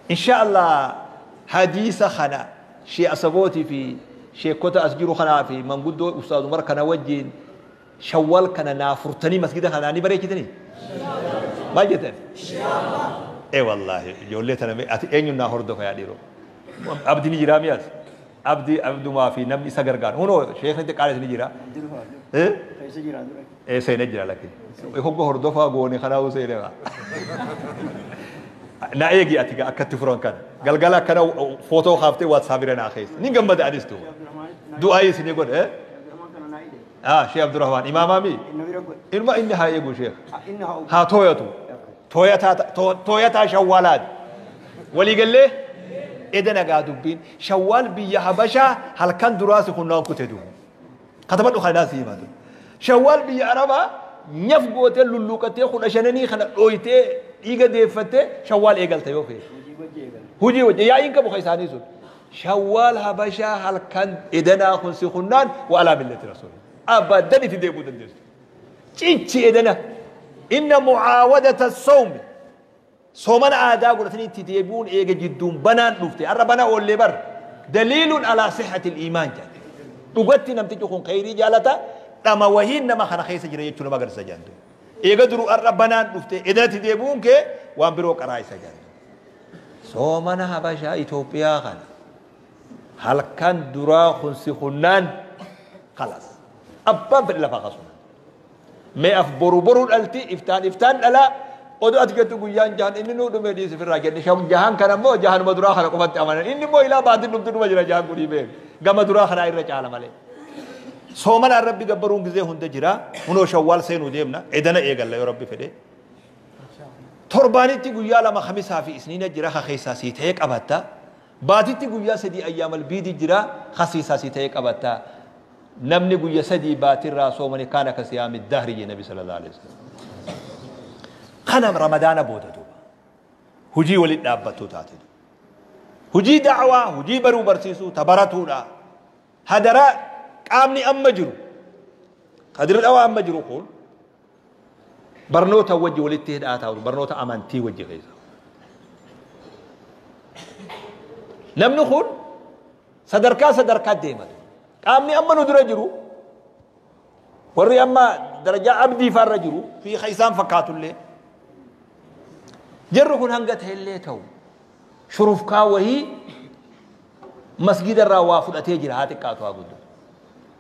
Insha Allah hadiisa kana shee asabootii fi sheekota as jiru kanaa fi manguddoo ustaaz Umar kana wajjiin shawwal kana naa furtanii masgida kanaa ni bareechitanii? Maal jettan? Ee wallaahi ijoollee tana mee ati eenyuun naa hordofa yaa dhiiroo? Abdi ni jiraa mi'as? Abdi abdumaa fi namni isa gargaaru. Hunoo sheekni xiqqaanis ni jira. Eh? Keessa jira dura. Ee seenee jira lakki. Hogga hordofaa goone kanaafuu seenee gaa. Na eegi ati gaa akkatti furan kana. Galgala akkana footoo kaaftee WhatsApp irra naa keessa. Ni gammada anis duuba. Du'aa isinii godhe. Eh? Abdurrahman kana naa ide. Ah, Sheekh Abdurrahman imaamaa mi? Inni bira godhe. Ilma inni haa eegu Sheekh. Inni haa ogu. Haa tooyatu. Tooyataa tooyataa shawwaalaati. Walii gallee? Eda nagaa dubbiin. Shawwaal biyya Habashaa halkan duraa si kunnaan kute duuba. Katabadhu kanaa si himatu. Shawwaal biyya Arabaa nyaf gootee lulluuqattee 15nii kana dhooytee dhiiga deeffattee shawwaal eegalta yoo feete. Hojii wajji eegala. Hujii wajji yaa'iin qabu ka isaanii sun. Shawwaal Habashaa halkan edanaa kun si kunnaan wa alaa millati rasuuli. Abadan itti deebi'uu dandeessu. Cichi edana. Inna mucaawadata sawmi. Soomana aadaa godhatanii itti deebi'uun eega jidduun banaan dhufte. Har'a bana oollee bar. Daliilun alaa sihhati iimaan jedhe. Dhugatti namtichi kun khayrii jaalata dhama wahiin nama kana keessa jira jechuu nama agarsiisa jedhan. Eega duru har'a banaan dhufte edanatti deebi'uun kee waan biroo qaraa isa jedhan. Soomana Habashaa Itoophiyaa kana halkan duraa kun si kunnaan kalas. Abbaan fedhe lafaa kasu. Mee af boru boru dhalti iftaan iftaan dhalaa oduu ati jettu guyyaan jahan inni nuu dhume dhiisi firraa jenne shan jahan kana immoo jahanuma duraa kana qofatti amanan inni immoo ilaa baatiin dhumtu dhuma jira jahan kunii beek gama duraa kanaa irra caala malee. Soomanaan Rabbi gabbaruun gizee hunda jira hunoo shawwaal seenuu deemna edana eegalla yoo Rabbi fedhe. Torbaanitti guyyaa lama khamisaa fi isniina jira ka keessaa sii ta'ee qabatta. Baatitti guyyaa sadii ayyaamal biidi jira khasiisaa sii ta'ee qabatta. Namni guyya sadii baatirraa soomani kaana ka siyaami dahri jee Nabi sallallahu alaihi wasallam. Kana Ramadaana booda duuba. Hujii walitti dhaabbattuu taate. Hujii da'waa, hujii baruu barsiisuu, ta baratuudha. Hadaraa qaamni amma jiru, kadira dhawaa amma jiru kun barnoota wajji walitti hidhaa taa'u, barnoota amantii wajji keessa. Namni kun sadarkaa sadarkaa deema. Qaamni amma nu dura jiru, warri amma darajaa abdii faarra jiru fi isaan fakkaatullee jarri kun hanga ta'ellee ta'u shurufkaa wahii masgida irraa waa fudhatee jira haa xiqqaatu haa guddatu.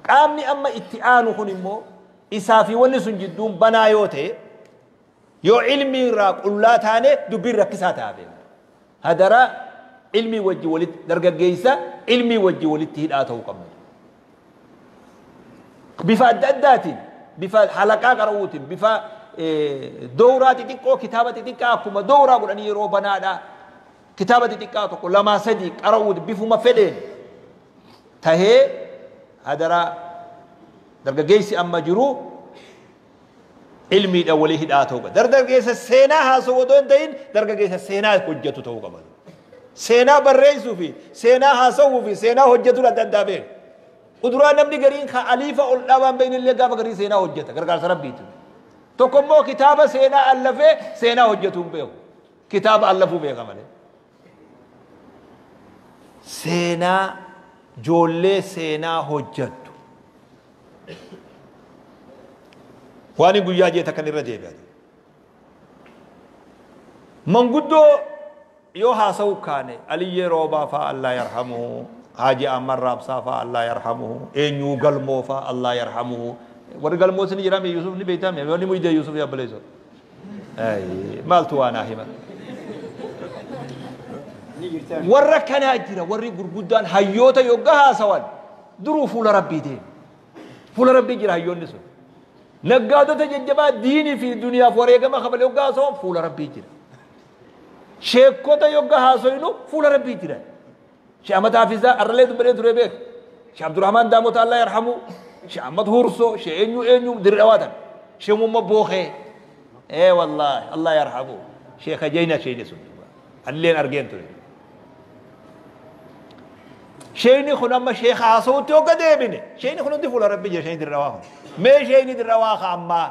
Qaamni amma itti aanu kun immoo isaa fi wanni sun jidduun banaa yoo ta'e yoo ilmii irraa qullaa taane dubbiin rakkisaa ta'a beekna. Hadaraa ilmii wajji walitti dargaggeessa ilmii wajji walitti hidhaa ta'uu qabna. Bifa adda addaatiin bifa halaqaa qara'uutiin bifa dowraa xixiqqoo kitaaba xixiqqaa akkuma dowraa godhanii yeroo banaadha. Kitaaba xixiqqaa tokko lamaa sadii qara'uutiin bifuma fedheen tahee hadaraa dargaggeessi amma jiru Ilmiidhaan walii hidhaa ta'uu qaba. Dargaggeessa seenaa haasa'u otoo hin ta'in dargaggeessa seenaa hojjetu ta'uu qaba. Seenaa barreessuu fi seenaa haasa'uu fi seenaa hojjetu adda addaa beeku. Uduraa namni gariin ka aliifa ol dhaabaan beekne illee gaafa garii seenaa hojjeta gargaarsa rabbiiti. Tokko immoo kitaaba seenaa allafee seenaa hojjetu hin beeku. Kitaaba allafuu beeka malee. Seenaa ijoollee seenaa hojjettu. Waan hin guyyaa jeeta kan irra deebi'atu. Manguddoo yoo haasa'u kaane Aliyyee Roobaa fa'aa Allah yarhamuhu, Haaji Ahmad Raabsaa fa'aa Allah yarhamuhu, eenyuu Galmoo fa'aa Allah yarhamuhu. Warri Galmoo isin jiraame Yusuf ni beektaame wanni muydee Yusuf yabbaleessu. Maaltu waa naa hima. Warra kanaa jira warri gurguddaan hayyoota yoggaa haasawan duruu fuula rabbii deemu. Fuula rabbii jira hayyoonni sun. Naggaadota jajjabaa diinii fi duniyaaf wareegama kafale yoggaa haasawan fuula rabbii jira. Sheekota yoggaa haasoynu fuula rabbii jira. Sheekh Ahmad Hafizaa arralee dubbatee ture beek. Sheekh Abdurrahmaan Daamota Allah yarhamu. Sheekh Ahmad Hursoo, Sheekh eenyu eenyu dirri dhawaatan. Sheekh Mumma Bookhee. Ee wallaahi Allah yarhamu. Sheekh Jayna sheekni sun. Alleen argeen ture. Sheekni kun amma sheekha haasawutti hogga deebine. Sheekni kun hundi fuula rabbii jira sheekni dirri dhawaa kun. Mee sheekni dirri dhawaa ka ammaa.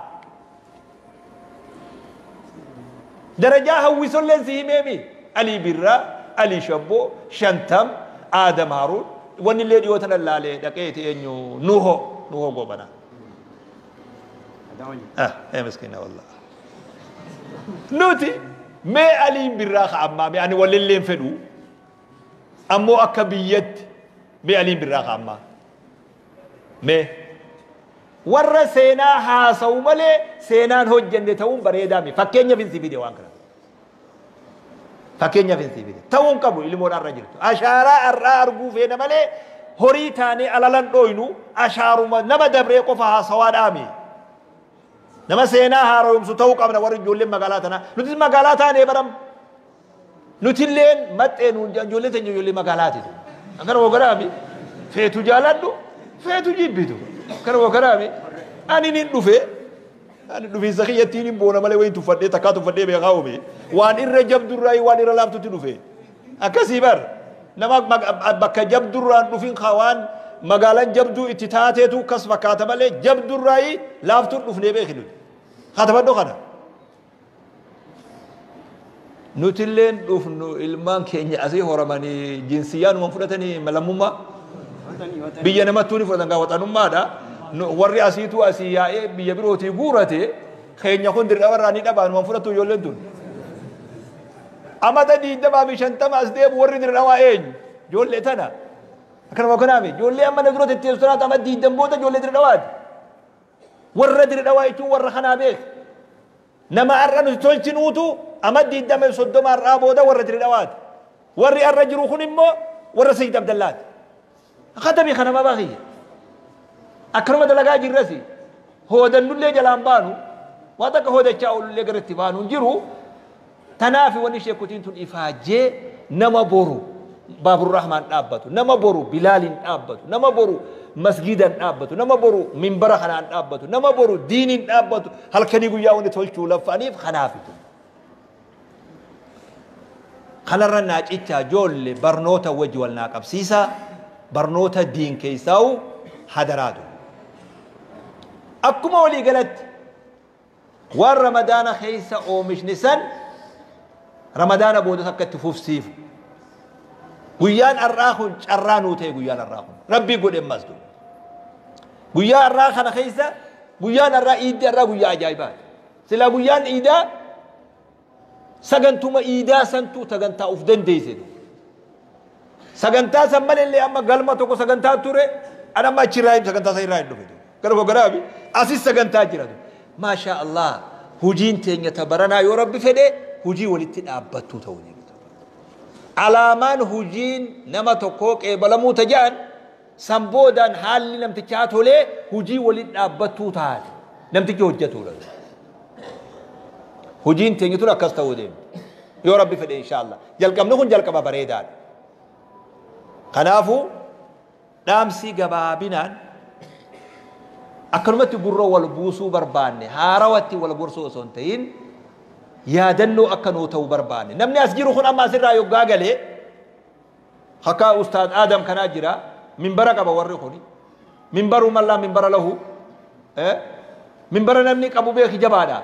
Darajaa hawwisolleen si himeemi. Alii Birraa, Alii Shabboo, Shantam, Aadam Haruun. Wanni illee dhiyoo tana laalee dhaqeeti eenyu Nuhoo, Nuhoo Gobanaa. Ah, ee miskiina wallah. Nuti mee Aliin Birraa ka ammaa mee ani walillee hin fedhu. Ammoo akka biyyatti mee Aliin Birraa ka ammaa. Mee warra seenaa haasa'u malee seenaan hojjenne ta'uun bareedaa mi fakkeenyaaf hin si fide waan kana. Fakkeenyaaf hin si fide. Ta'uun qabu ilmoon har'a jirtu. Ashaaraa har'aa arguu feena malee horii taanee alalan dhooynu ashaaruma nama dabree qofa haasawaa dhaami. Nama seenaa haaromsu ta'uu qabna warri ijoolleen magaalaa tanaa. Nutis magaalaa taanee baram. Nutilleen maxxee nuun ijoollee teenya ijoollee magaalaati. Akkana wogaraami feetu jaaladhu feetu jibbitu. Akkana wogaraami ani nin dhufe ani dhufiinsa kiyyattiin hin boona malee wayin tuffadhee takkaa tuffadhee beekaa uume waan irra jabdurraa waan irra laaftutti dhufe. Akkasii bar nama bakka jabdurraan dhufin waan magaalaan jabduu itti taateetu kas fakkaata malee jabdurraa laaftuun dhufnee beeki nuti. Katabadhoo kana. Nutilleen dhufnu ilmaan keenya asii horamanii jinsiyyaa numan fudhatanii lammummaa biyya namattuu ni fudhatan gaa waxanummaadha. Warri asiituu asii yaa'ee biyya birootii guurate keenya kun dirqama irraa ni dhabaa numan fudhatu ijoolleen tun. Amata 20 fi 50 as deemu warri dirqamaa eenyu? Ijoollee tana. Akkanuma kanaami ijoollee amma na dura tetteessu tanaatu amma 20 booda ijoollee dirqamaati. Warra dirqamaa jechuun warra kanaa beek. Nama har'a nuti tolchinuutu amma 20 30 har'aa booda warra dirqamaati. Warri har'a jiru kun immoo warra Sayyid Abdallaati. Katabii kana mabaa kiyya. Akkanuma dalagaa jirrasi. Hoodannullee jalaan baanu waan takka hoodachaa oolullee gara itti baanu hin jiru. Tanaaf wanni sheekutiin tun ifaajjee nama boru Baaburrahmaan dhaabbatu, nama boru Bilaaliin dhaabbatu, nama boru masgiidan dhaabbatu, nama boru minbara kanaan dhaabbatu, nama boru diiniin dhaabbatu halkanii guyyaa wanni tolchuu laffaniif kanaafitu. Kanarra naa cichaa ijoollee barnoota wajji wal naa qabsiisa barnoota diin keessaa'u hadaraatu. Akkuma walii galatti waan ramadaana keessa oomishni san ramadaana boodas akka itti fufsiifu. Guyyaan har'aa kun carraa nuu ta'e guyyaan har'aa kun rabbii godhe ammas duuba. Guyyaa har'aa kana keessa guyyaan har'aa iiddi har'aa guyyaa ajaa'ibaati. Silaa guyyaan iidaa sagantuma iidaa santuu sagantaa uf dandeesse. Sagantaa san malillee amma galma tokko sagantaa ture an amma achirraa sagantaa san irraa hin dhufe. Gara koo garaabi asis sagantaa jira. Maashaa Allah hujiin teenya tabaranaa yoo rabbi fedhe hujii walitti dhaabbattuu ta'uu ni Alaamaan hujiin nama tokkoo qeebalamuu tajaan san boodaan haalli namtichaa tolee hujii walitti dhaabbattuu taate namtichi hojjetuudha. Hujiin teenya tun akkas ta'uu deemti. Yoo rabbi fedhe inshaallah. Jalqabni kun jalqaba bareedaadha. Kanaafuu dhaamsi gabaabinaan Akkanumatti gurra wal buusuu barbaanne, haarawatti wal gorsuu osoo hin ta'in yaadannoo akka nuu ta'u barbaanne. Namni as jiru kun amma asirraa yoggaa galee akka Ustaaz Aadam kanaa jira, minbara qaba warri kuni. Minbaru mallaa minbara lahu. Minbara namni qabu beeki jabaadha.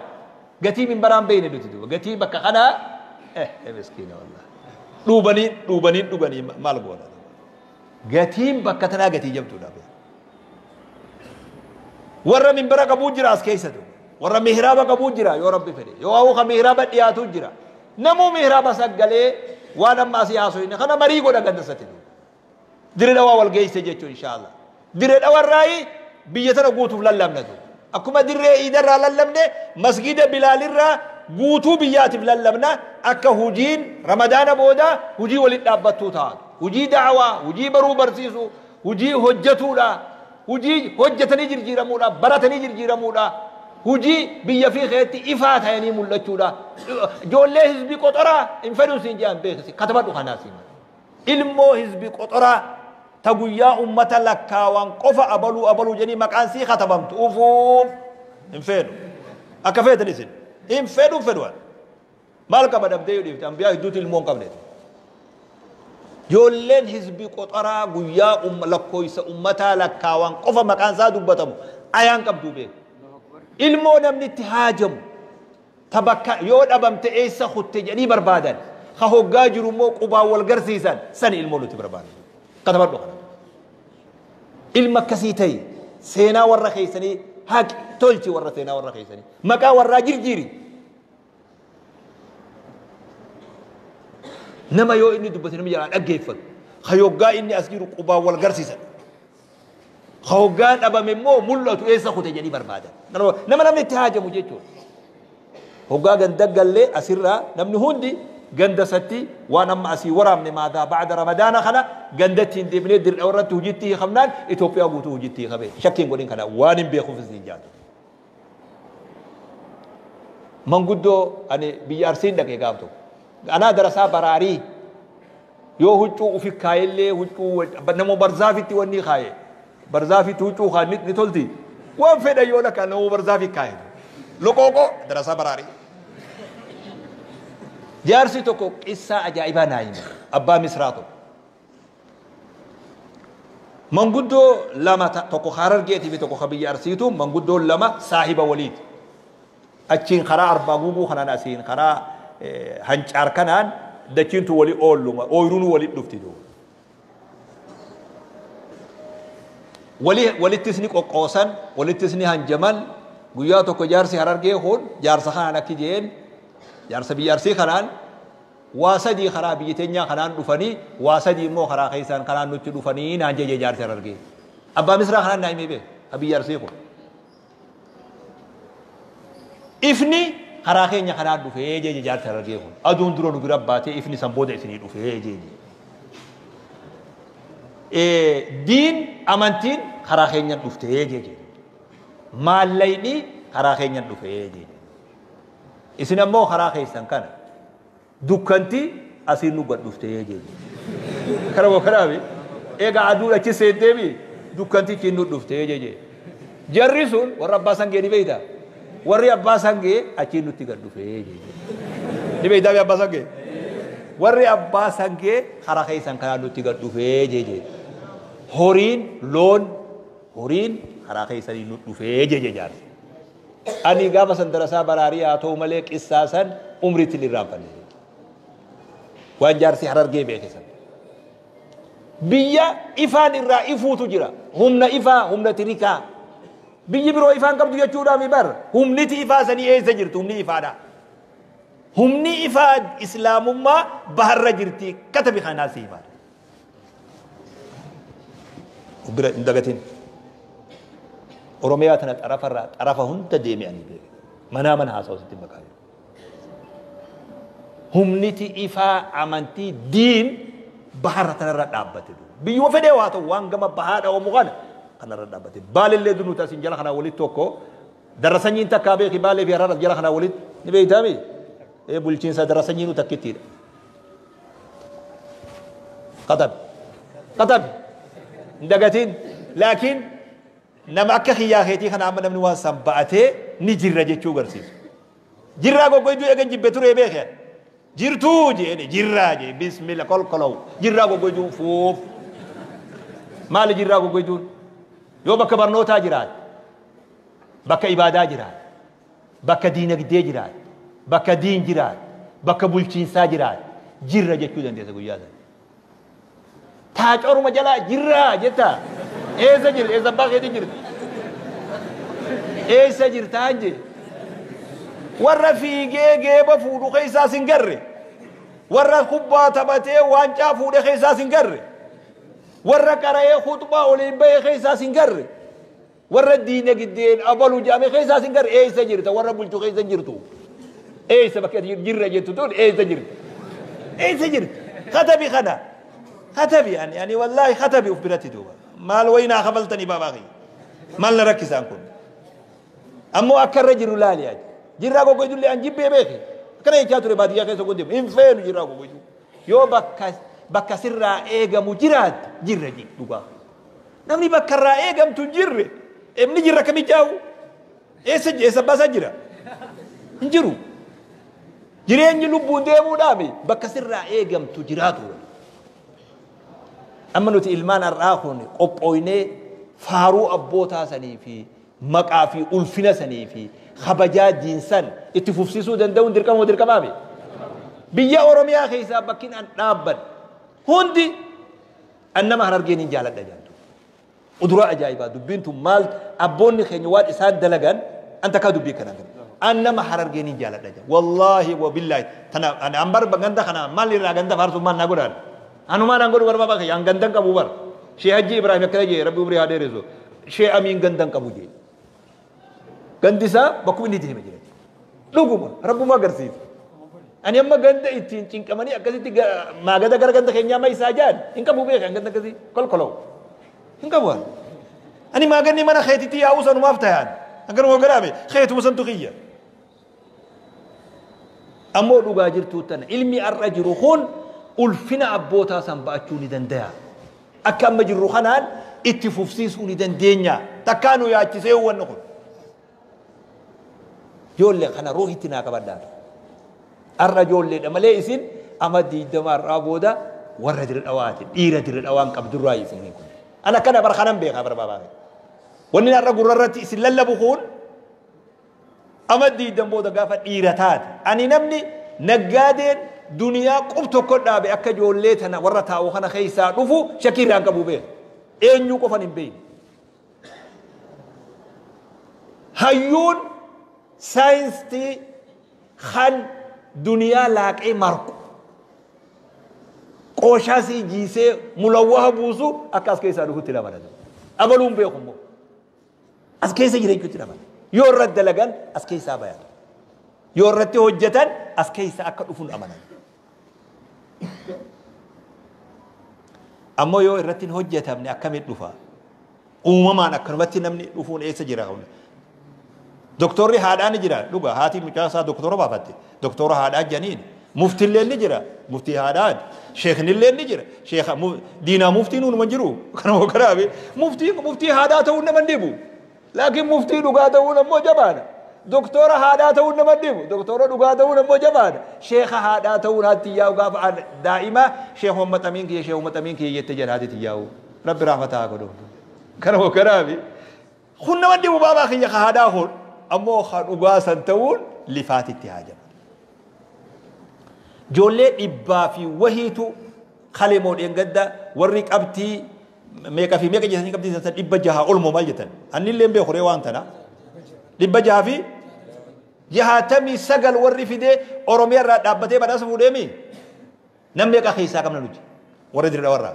Gatii minbaraan beeyne nuti duuba. Gatii bakka kanaa miskiina wallahi. Dhuubanii dhuubanii dhuganii maal goona. Gatiin bakka tanaa gatii jabduudha. Warra minbara qabuu jira as keessa duuba. Warra mihraaba qabuu jira yoo Rabbi fedhe. Yoo hawwa mihraaba dhiyaatu jira. Namuu mihraaba saggalee waan amma asii haasofne kana marii godha ganda satti duuba. Dirree Dhawaa wal geesse jechuun inshaallah. Dirree Dhawarraayi biyya tana guutuuf lallabna duuba. Akkuma dirree iidarraa lallabne masgida Bilaalirraa guutuu biyyaatiif lallabna akka hujiin Ramadaana booda hujii walitti dhaabbattuu taatu. Hujii da'awaa, hujii baruu barsiisuu, hujii hojjetuudha, hujii hojjetanii jirjiiramuudha, baratanii jirjiiramuudha, hujii biyya fi keetti ifaa ta'anii mul'achuudha. Ijoollee hizbii qoxoraa hin fedhu siin jedhan beeksisi. Katabadhu kanaa siin. Ilmoo hizbii qoxoraa ta guyyaa ummata lakkaawan qofa abaluu abaluu jedhanii maqaan sii katabamtu ufuuf hin fedhu. Akka feetan isin. Hin fedhu hin fedhu. Maal qaba dhabdee yoo dhiifte ambiyaa hedduutu ilmoo hin qabne. Ijoolleen hizbii qoxoraa guyyaa lakkoofsa ummataa lakkaawan qofa maqaan isaa dubbatamu ayaan qabdu beeku. Ilmoo namni itti haajamu ta bakka yoo dhabamte eessa kutte jedhanii barbaadan ka hoggaa jiru immoo qubaan wal garsiisan sani ilmoo nuti barbaadu. Katabadhu kana. Ilma akkasii ta'e seenaa warra keessanii haqi tolchi warra seenaa warra keessanii maqaa warraa jirjiiri. Nama yoo inni dubbate namni jalaa dhaggeeffatu ka hoggaa inni as jiru qubaan wal garsiisan. Ka hoggaa dhabame immoo mul'atu eessa kute jedhanii barbaadan. Nama namni itti haajamu jechuudha. Hoggaa ganda gallee asirraa namni hundi ganda satti waan amma asii waraabne maadaa ba'da Ramadaana kana gandatti hin deebinee dirqa irratti hojiitti hiikamnaan Itoophiyaa guutuu hojiitti hiikame. Shakkiin godhin kana waan hin beekuuf isin jaatu. Manguddoo ani biyya Arsiin dhaqee gaaf tokko. Anaa darasaa baraarii yoo huccuu ufi kaayellee huccuu nama barzaafitti wanni kaaye. Barzaafitti huccuu kaa ni tolti. Waan fedhan yoo lakkaa nama barzaafi kaaye. Loqooqoo darasaa baraarii. Jaarsi tokko qissaa ajaa'ibaa naa hime. Abbaa Misraa tokko. Manguddoo lama tokko Harargeetii fi tokko biyya Arsiitu manguddoon lama saahiba waliiti. Achiin karaa Arbaa Guuguu kanaan asiin karaa Hancaar kanaan dachiintu wali oolluma ooyiruun wali dhufti duuba. Walittis ni qoqqoosan walittis ni hanjaman guyyaa tokko jaarsi Harargee kun jaarsa kanaan akki jeen jaarsa biyya Arsii kanaan waa sadii karaa biyya teenyaa kanaan dhufanii waa sadii immoo karaa keessaan kanaan nutti dhufanii naan jeje jaarsi Harargee. Abbaa Misraa kanaan naa himee beeku biyya Arsii kun. Ifni karaa keenya kanaan dhufee jeje jaarsi Harargee kun. Aduun dura nu bira baatee ifni san booda isinii dhufee jeje. Diin amantiin karaa keenyan dhuftee jeje. Maallayni karaa keenyan dhufee jeje. Isin ammoo karaa keessan kana dukkanti asiin nu gad dhuftee jeje. Kana moo kanaafi egaa aduun achi seenteemi dukkanti achiin nu dhuftee jeje. Jarri sun warra abbaa sangee ni beeyta. Warri abbaa sangee achiin nutti gad dhufee jeje. Ni beeytaa abbaa sangee? Warri abbaa sangee karaa keessan kanaan nutti gad dhufee jeje. Horiin loon horiin karaa keessanii nu dhufee jeje jaarsi. Ani gaafa san darasaa baraarii haa ta'u malee qissaa san umriitti hin irraanfanne. Waan jaarsi Harargee beeke san. Biyya ifaan irraa ifuutu jira. Humna ifaa, humna tirikaa. Biyyi biroo ifaan qabdu jechuudhaaf bar. Humniti ifaa sanii eessa jirti? Humni ifaadha. Humni ifaa islaamummaa baharra jirti. Katabi kanaa si himaa. Bira hin dagatin. Oromiyaa tana xarafarraa xarafa hunda deeme ani beeke. Manaa mana haasa'u sitti maqaa jiru. Humniti ifaa amantii diin baharra tanarra dhaabbate. Biyyuma fedhee waa ta'u waan gama bahaa dhawamu kana kanarra dhaabbate. Baalillee dunuuta asiin jala kanaa walitti tokko darasanyiin takkaa beeki baalee fi hararas jala kanaa walitti ni beeytaami. Bulchiinsa darasanyiinu takkittiidha. Katabi. Katabi. Hin dagatin. Laakiin Nama akka kiyyaa keetii kana amma namni waan san ba'atee ni jirra jechuu garsiisu. Jirraa goggoyduu eegan jibbe turee beeke. Jirtuu jeeni jirraa jee bismillah kolkolow jirraa goggoyduun fuuf. Maali jirraa goggoyduun? Yoo bakka barnootaa jiraate, bakka ibaadaa jiraate, bakka diinagdee jiraate, bakka diin jiraate, bakka bulchiinsaa jiraate, jirra jechuu dandeessa guyyaa sana. Taacoruma jalaa jirraa jetta. Eessa jirti? Eessa abbaa keetii jirti? Eessa jirtaa jee? Warra fiigee geeba fuudhu keessaas hin garre. Warra kubbaa taphatee waancaa fuudhe keessaas hin garre. Warra qara'ee khutbaa oliin bahe keessaas hin garre. Warra diinagdeen abalu jedhame keessaas hin garre. Eessa jirta? Warra bulchu keessa hin jirtu. Eessa bakka jirra jettu tun eessa jirta? Eessa jirta? Katabi kana. Katabi ani wallaahi katabi uf biratti duuba. Maal wayinaa kafaltanii baabaa kiyya. Maal na rakkisaan kun? Ammoo akka irra jiru laali ati. Jirraa goggoydullee an jibbee beeke. Akkana jechaa ture baadiyyaa keessa goddeemu. Hin feenu jirraa goggoyduu. Yoo bakka sirraa eegamu jiraatte jirra dhugaa. Namni bakka irraa eegamtu jirre inni jirra akkamii jaa'u? Eessa abbaasaa jira? Hin jiru. Jireenyi lubbuun deemuudhaami bakka sirraa eegamtu jiraatu. Amma nuti ilmaan har'aa kun qophooynee faaruu abbootaa sanii fi maqaa fi ulfina sanii fi kabajaa diinsan itti fufsiisuu danda'uun dirqama moo dirqamaami? Biyya Oromiyaa keessaa bakkiin an dhaabban hundi an nama Harargeen hin jaaladha jaantu. Uduraa ajaa'ibaa dubbiin tun maal abboonni keenya waan isaan dalagan an takkaa dubbii kanaan gala. An nama Harargeen hin jaaladha jaantu. Wallaahi wa billaahi tana an bar ganda kana maal irraa ganda faarsuun maal naa godhaan? Anumaan an godhu barbaaba kiyya an gandan qabu bar. Shee Hajji Ibrahim akkana jee Rabbi umrii haa dheeressu. Shee Amiin gandan qabu jee. Gandi isaa bakkuma inni deeme jira. Dhuguma Rabbuma agarsiisa. Ani amma ganda ittiin cinqamanii akkasitti maagada gara ganda keenyaa ma isaa jaan hin qabu beekan ganda akkasii kolkoloo. Hin qabu ani. Ani maaganni mana keetitti yaa'uu sanumaaf tahan. Akkanuma garaame keetuma santu kiyya. Ammoo dhugaa jirtuu tana ilmi har'a jiru kun ulfina abbootaa san ba'achuu ni danda'a. Akka amma jirru kanaan itti fufsiisuu ni dandeenya. Takkaa nu yaachisee wanni kun. Ijoollee kana ruuhitti naa qabadhaa. Har'a ijoolleedha malee isin amma 20 har'aa booda warra dira dhawaati. Dhiira dira dhawaan qabdurraa isin kun. Ana akkana bara kanan beekaa bara baabaa. Wanni har'a gurrarratti isin lallabu kun amma 20 booda gaafa dhiira taate. Ani namni naggaadeen duniyaa qub tokko dhaabe akka ijoollee tana warra taa'u kana keessaa dhufu shakkii irraan qabu beeka. Eenyuu qofan hin beekne. Hayyuun saayinsii kan duniyaa laaqee marqu qooshaasii jiisee mulawwaha buusu akka as keessaa dhufutti dabalata. Abaluun beeku immoo as keessa jira jechuutti dabalata. Yoo irratti dalagan as keessaa bayan. Yoo irratti hojjetan as keessa akka dhufuun amanan. Ammoo yoo irratti hin hojjetamne akkamitti dhufa? Uumamaan akkanumatti namni dhufuun eessa jira? Doktorri haadhaa ni jira. Dhuga haati mucaa isaa doktora baafatte. Doktora haadhaa janiin. Muftillee ni jira. Muftii haadhaan. Sheeknillee ni jira. Sheekha diinaa muftiin hunuma jiru. Kanuma kanaafi muftii haadhaa ta'uun nama dhibu. Laakiin muftii dhugaa ta'uun ammoo jabaadha. Doktora haadhaa ta'uun nama dhibu. Doktora dhugaa ta'uun ammoo jabaadha. Sheekha haadhaa ta'uun haati yaa'u gaafa daa'ima Sheekh Muhammad Amiin kiyya Sheekh Muhammad Amiin kiyya jette jedha haati yaa'u. Rabbi raafataa haa godhu. Kanuma kanaafi kun nama dhibu baabaa kiyya haadhaa kun ammoo ka dhugaa san ta'uun lifaatitti haa jabaatu. Ijoollee dhibbaa fi wahiitu kalee moodheen gadda warri qabxii meeqa fi meeqa jetanii qabxii san 600 olmoo maal jettan? Anni illee beeku ree waan tana. 669 warri fidee Oromiyaa irraa dhaabbatee badhaasa fuudheemi. Nam meeqa keessaa qabna nuti? Warra dirra warra.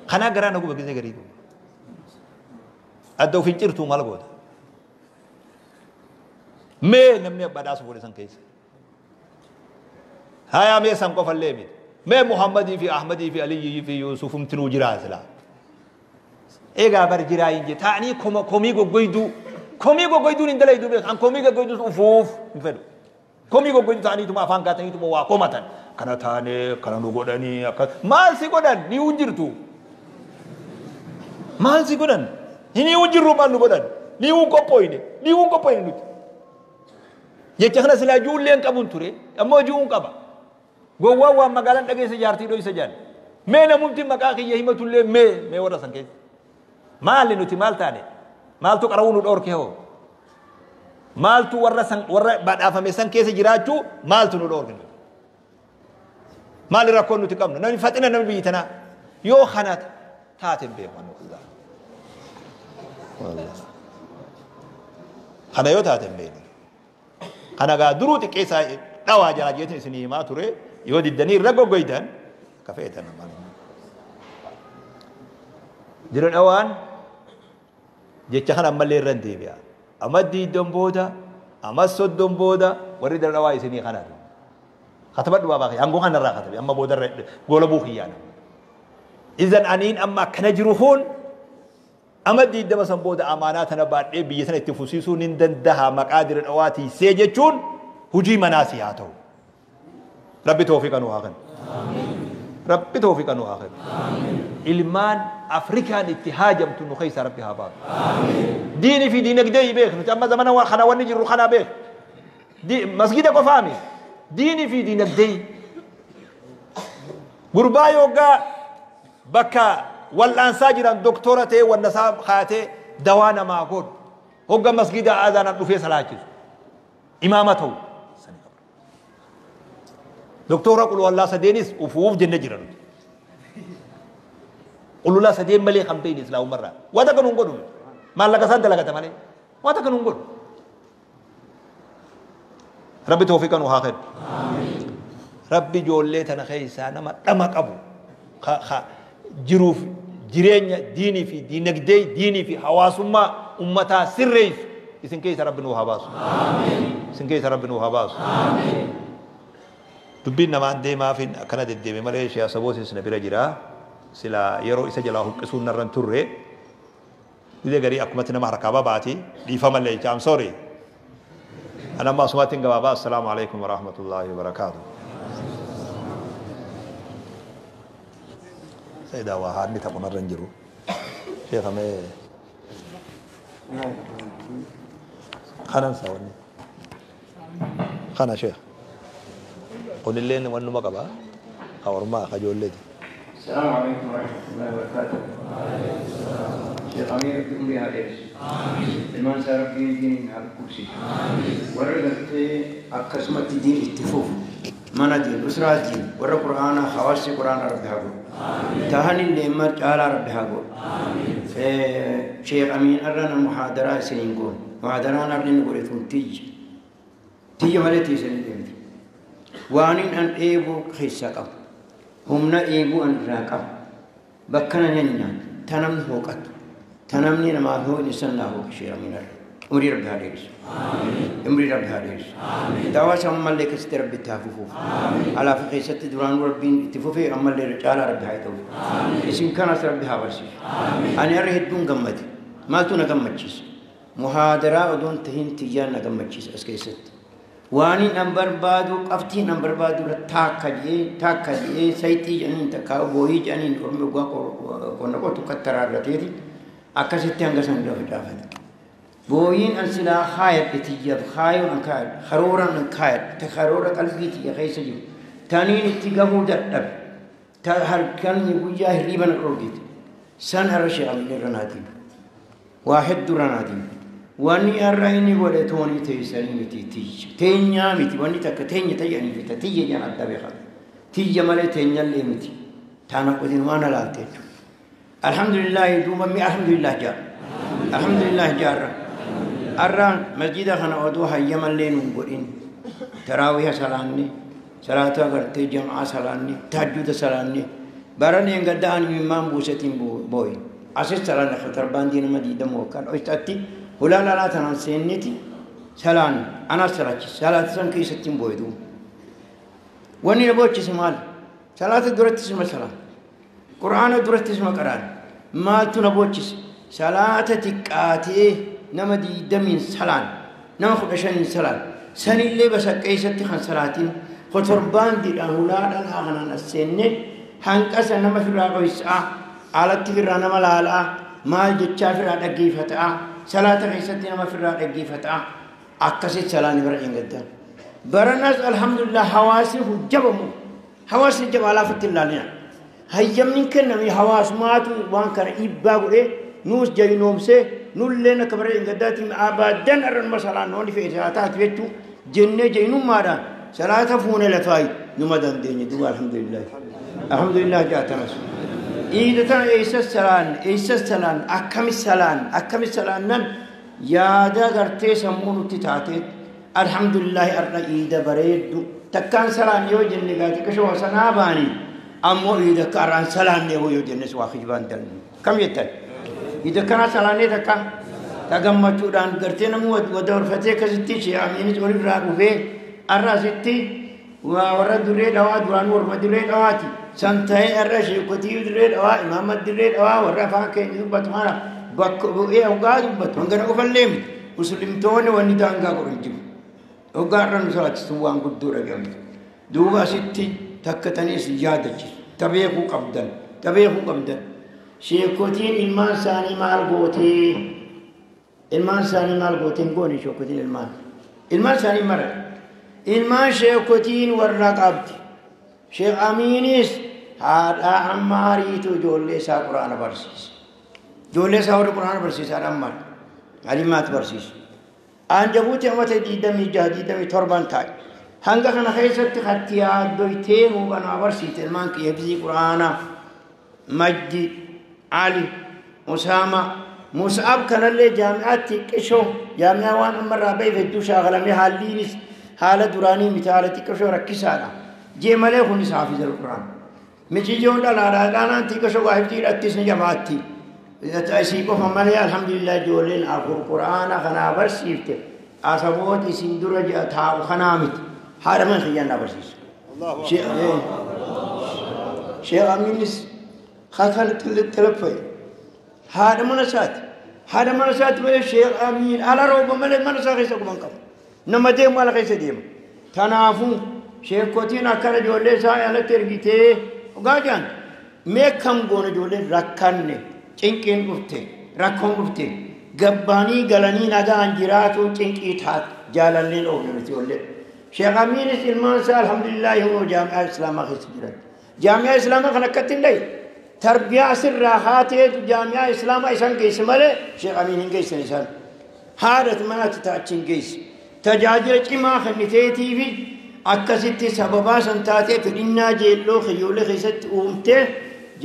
Kanaa garaa na guba gisee garii. Adda of hin cirtuu maal goota? Mee namni badhaasa fuudhe san keessa. Hayaa mee san qofallee miti. Mee Muhammadii fi Ahmadii fi Aliyyii fi Yuusufumtinuu jiraa silaa. Egaa bar jiraa hin jee taa'anii komii goggoyduu. Komii goggoyduun hin dalayduu beeku. An komii goggoyduus ufuuf hin fedhu. Komii goggoyduu ta'aniituma afaan kaataniituma waa komatan. Kana taanee kana nu godhanii akka maal si godhan ni hin jirtu. Maal si godhan? Hini wajirru maal nu godhan? Ni wun qophoyne. Ni wun qophoyne nuti. Jecha kana silaa ijoolleen qabuun ture ammoo ji'uun qaba. Gowwaan waan magaalaan dhageessa jaartii dhoysa jaan. Mee namumti maqaa kiyya himatullee mee warra san keessa. Maali nuti maal taane? Maaltu qara'uu nu dhoorke hoo? Maaltu warra san warra badhaafame san keessa jiraachuu maaltu nu dhoorke? Maali rakkoon nuti qabnu? Namni faxina namni biyyi tanaa yoo kana taate hin beeku. Kana yoo taate hin beeku. Kana gaa duruu xiqqeessaa dhawaa jala jeetin isinii himaa ture yoo diddanii irra goggoytan ka feetan maal. Dira dhawaan jecha kana ammallee irra hin deebi'a. Amma 20 booda amma 30 booda warri dira dhawaa isinii kana. Katabadhu baabaa kiyya hangoo kanarraa katabe amma booda irra goola buu kiyyaana. Izan aniin amma akkana jiru kun amma 20 san booda amaanaa tana baadhee biyya sana itti fufsiisuun hin danda'a maqaa dira dhawaatii see jechuun hujii manaasii haa ta'u. Rabbi toofiqa nu haa kennu. Rabbi toofiqa nu haa kennu. Ilmaan Afrikaan itti haajamtu nu keessa Rabbi haa baasu. Diinii fi diinagdee beek nuti amma zamana kana wanni jirru kana beek. Masgida qofaami. Diinii fi diinagdee. Gurbaa yoggaa bakka wal'aansaa jiran doktora ta'ee wanna isaa kaatee dawaa namaa godhu. Hogga masgida azaanaan dhufee salaachisu. Imaama ta'u. Doktora qulwallaa sadeenis ufuuf jenne jira nuti. Qulwallaa sadeen malee kan beekne islaamumarraa. Waan takka nuun godhu. Maallaqa isaan dalagata malee. Waan takka nuun godhu. Rabbi toofiqa nu haa kennu. Rabbi ijoollee tana keessaa nama dhama qabu. Jiruuf jireenya diinii fi diinagdee diinii fi hawaasummaa ummataa sirreessu isin keessa Rabbi nu haa baasu. Isin keessa Rabbi nu haa baasu. Dubbiin namaan deemaafin akkana deddeeme malee ishee asaboosis na bira jira. Sila yeroo isa jalaa huqqisuun narra hin turre. Gizee garii akkumatti nama harkaa babaati. Dhiifama illee jecha I'm sorry. Ana amma asumatti hin gabaabaa. Assalaamu alaikum wa rahmatullahi wa barakaatuh. Sayyidaa waa haadni taphu narra hin jiru. Sheekha mee kanan saa wanni. Kana sheekha. Kunilleen wannuma qaba. Ka ormaa ka ijoolleeti. السلام عليكم ورحمة الله وبركاته. شيخ أمير عمري هاديس. المان سارق دين دين هذا كرسي. ورد أقسمت دين اتفوف. منا دين أسرة دين ورد قرآن خواص قرآن رب هاجو. تهاني اللي على رب هاجو. شيخ أمين أرانا محاضرة سنين قول. محاضرة أنا نقول تيج. تيج مالتي سنين. وانين أن إيبو خيساقب. humna eeguu an irraa qabu bakkana nan nyaatu tanamni hooqatu tanamni namaaf hooqni san naa hooqe Sheekh Amiin irra umrii Rabbi haa dheerisu umrii Rabbi haa dheerisu dawaa isa ammallee keessatti Rabbi itti haa fufuuf alaafi keessatti duraanuu Rabbiin itti fufee ammallee irra caalaa Rabbi haa ta'uuf isin kanas Rabbi haa barsiisu ani har'a hedduun gammade maaltu na gammachiisa muhaadaraa odoon tahin tiyyaan na gammachiisa as keessatti Waanin an barbaadu qabxiin an barbaadu irra taakka jee sayitii jedhaniin takka booyii jedhaniin ormi dhugaa qonna qotu kattaraarrateeti akkasitti hanga san irra facaafate. Booyiin an silaa haayadhe tiyyaaf haayoon an kaayadhe karooraan an kaayadhe ta karoora qalbii tiyya keessa jiru taniin itti gahuu dadhabe ta harkan guyyaa hirriiba na dhorgite san har'a Sheekh Amiin irra naatiin waa hedduu irra naatiin. Wanni har'a inni godhe toonii teessanii miti tiyya. Teenyaa miti wanni takka teenya tayyanii fita tiyya jaan adda beekaa. Tiyya malee teenyallee miti. Taana qotiin waan alaalte jechuudha. Alhamdulillah duuba mi alhamdulillah jaa. Alhamdulillah jaarra. Har'a masjida kana odoo hayyamallee nuun godhin. Taraawiha salaanne, salaata agartee jam'aa salaanne, tahajjuda salaanne. Baran eengadda ani imimmaan buusetiin booyi. Asis salaanne torbaan diinama diidama yookaan ho'istaatti. ولا لا لا تنسينتي سلام أنا سلاتي سلات سن كيستين بويدو وني نبوتش سمال سلات درت اسم سلام قرآن درت اسم قرآن ما تنبوتش سلات تكاتي نمدي دمين سلام نم خدشان سلام سن اللي بس كيستي خن سلاتين خطربان دي أولا لا لا السنة هنكسر نما في الرقيس على تفرنا ملالا Maal jechaa firraa dhaggeeffataa salaata keessatti nama firraa dhaggeeffataa akkasitti salaanni bara dheengaddaa. Baranas alhamdulillah hawaasni hojjabamu hawaasni jabaa laafatti ilaalina. Hayyamni kenname hawaasumaatu waan kana dhiibbaa godhee nuus jayinoomsee nulleen akka bara dheengaddaatiin abaadan irra salaan noonni fe'e haa taatu jechuu jennee jayinummaadhaan salaata fuune lafaayi numa dandeenye duuba alhamdulillah. Alhamdulillah jaatanas. Iida tana eessa salaan eessa salaan akkami salaan akkami salaannan yaada gartee sammuu nutti taatee alhamdulillah arra iida bareeddu takkaan salaan yoo jenne gaati qishoo sanaa baanii ammoo iida akka arraan salaanne yoo jennes waa kijibaan dalnu kam jettan iida kana salaannee takka ta gammachuudhaan gartee namni wadabarfatee akkasitti shee amiinis olirraa dhufee arra asitti warra dirree dhawaa duraan warra dirree dhawaati san ta'ee arra sheekotii dirree dhawaa imaama dirree dhawaa warra afaan keenya dubbatu kana bakka bu'ee hoggaa dubbatu hangana qofallee miti muslimtoonni wanni daangaa godhan jiru hoggaa irra nu salaachisu waan guddoo dhagahamtu duuba asitti takkataniis yaadachiisu tabeekuu qabdan tabeekuu qabdan sheekotiin ilmaan isaanii maal gootee ilmaan isaanii maal gootee hin goone sheekotiin ilmaan ilmaan isaanii mara ilmaan sheekotiin warra qabdi sheekh amiinis haadha ammaariitu ijoollee isaa quraana barsiisa ijoollee isaa warra quraana barsiisa haadha ammaar alimaatu barsiisa aan jabuuti amata 26 27 taa'e hanga kana keessatti hatti yaaddoytee nuubanaa barsiiste ilmaan kiyya hifzii quraanaa majdi ali usaama mus'ab kanallee jaami'aatti qishoo jaami'aa waan ammarraa ba'eef hedduu shaakalamee haalliinis haala duraanii miti haala xiqqashoo rakkisaadha jee malee kunis haafiza alquraan miciyyoon dhalaadhaa dhaanaan xiqqashoo waa hifzii hidhattis ni jabaatti isii qofa malee alhamdulillah ijoolleen afur quraana kanaa barsiifte asabooti isin dura ji'a taa'u kanaa miti haadha mana kiyyaan naa barsiisa. Sheekh Amiinis hakan talaffa'e haadha mana isaati haadha mana isaati malee Sheekh Amiin ala rooba malee mana isaa keessa quban qabu. Nama deemu ala keessa deema. Kanaafuu sheekotiin akkana ijoollee isaa alatti ergitee dhugaa jedhan mee kam goone ijoolleen rakkanne cinqiin dhufte rakkoon dhufte gabbaanii galanii nagaan jiraatu cinqii taate jaalalleen oofne miti ijoollee. Sheekh Amiinis ilmaan isaa alhamdulillah yeroo jaami'aa Islaamaa keessa jiran. Jaami'aa Islaamaa kan akkatti hin dhaye tarbiyaa asirraa haateetu jaami'aa Islaamaa isaan geesse malee Sheekh Amiin hin geessan isaan. Haadhatu manaatti ta'achi hin geesse. Tajaajila cimaa kenniteetii fi akkasitti sababaa san taatee fedhinnaa jeelloo kiyyoolee keessatti uumtee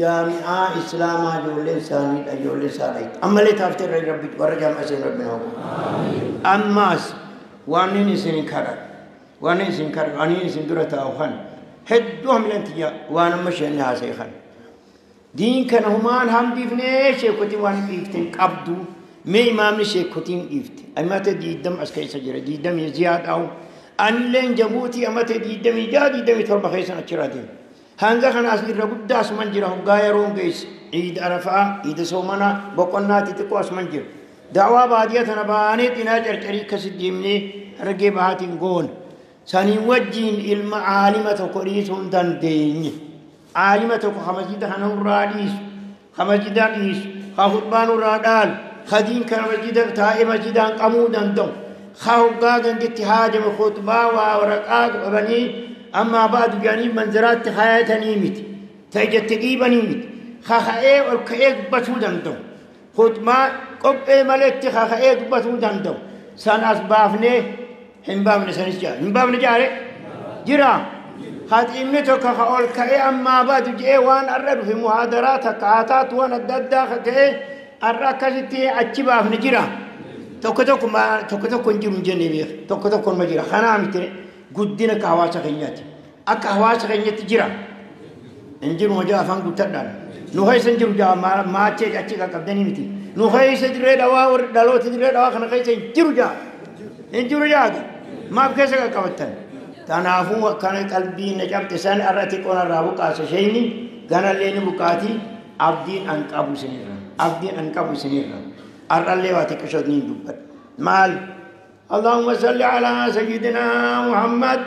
jaami'aa Islaamaa ijoolleen isaaniidha ijoolleen isaaniidha. Ammallee taaftee irra rabbi warra jaami'aa isin rabbi naa godhu. Ammaas waan inni isin kadhadhu waan isin kadhadhu ani isin dura taa'u kan hedduu hamileen tiyya waan amma isheen haasa'e kan. Diin kana humaan hambiifnee sheekotiin waan dhiifteen qabdu mee imaamni sheekotiin dhiifte amata 20 as keessa jira 20 ziyaadhaa'u anilleen jabuutii amata 26 27 keessa achirraa deema. Hanga kana as irra guddaa asuman jira hoggaa yeroon geesse iida arafaa iida soomanaa boqonnaa xixiqqoo asuman jira. Da'waa baadiyyaa tana baanee xinaa carcarii akkasi deemnee hargee bahaatiin goone. Sanii wajjiin ilma aalima tokko dhiisuu hin dandeenye. Aalima tokko ka masjida kana nurraa dhiisu, ka masjida dhiisu, ka khutbaa nurraa dhaalu, ka diin kana masjida taa'ee masjidaan qabuu danda'u, ka hoggaa ganditti haajame khutbaa waa waraqaa qabanii ammaa baadu jedhanii manzaraatti haayatanii miti, ta ijatti dhiibanii miti, ka ka'ee ol ka'ee dubbatuu danda'u, khutbaa qophee maletti ka ka'ee dubbatuu danda'u, san as baafnee hin baafne sanis jaa hin baafne jaare jira. Haxiimni tokko ka ol ka'ee ammaa baadu jedhee waan arra dhufe muhaadaraa takka haa taatu waan adda addaa ka ka'ee arra akkasitti achi baafne jira. Tokko tokko tokko tokko hin jiru hin jenne beeka tokko tokko ma jira kanaa miti guddina akka hawaasa keenyaati akka hawaasa keenyatti jira hin jiru ma jaa afaan guuttadhaan nu keessa hin jiru jaa maachee achi qaqqabdanii miti nu keessa dirree dhawaa warri dhaloota dirree dhawaa kana keessa hin jiru jaa hin jiru jaa maaf keessa qaqqabattan. Kanaafuu akkana qalbii na cabxe san irra xiqqoon irraa buqaasa isheen ganallee ni buqaati abdiin an qabu isinirra abdiin an qabu isinirra har'allee waa xiqqishoot ni dubbadha maal اللهم صل على سيدنا محمد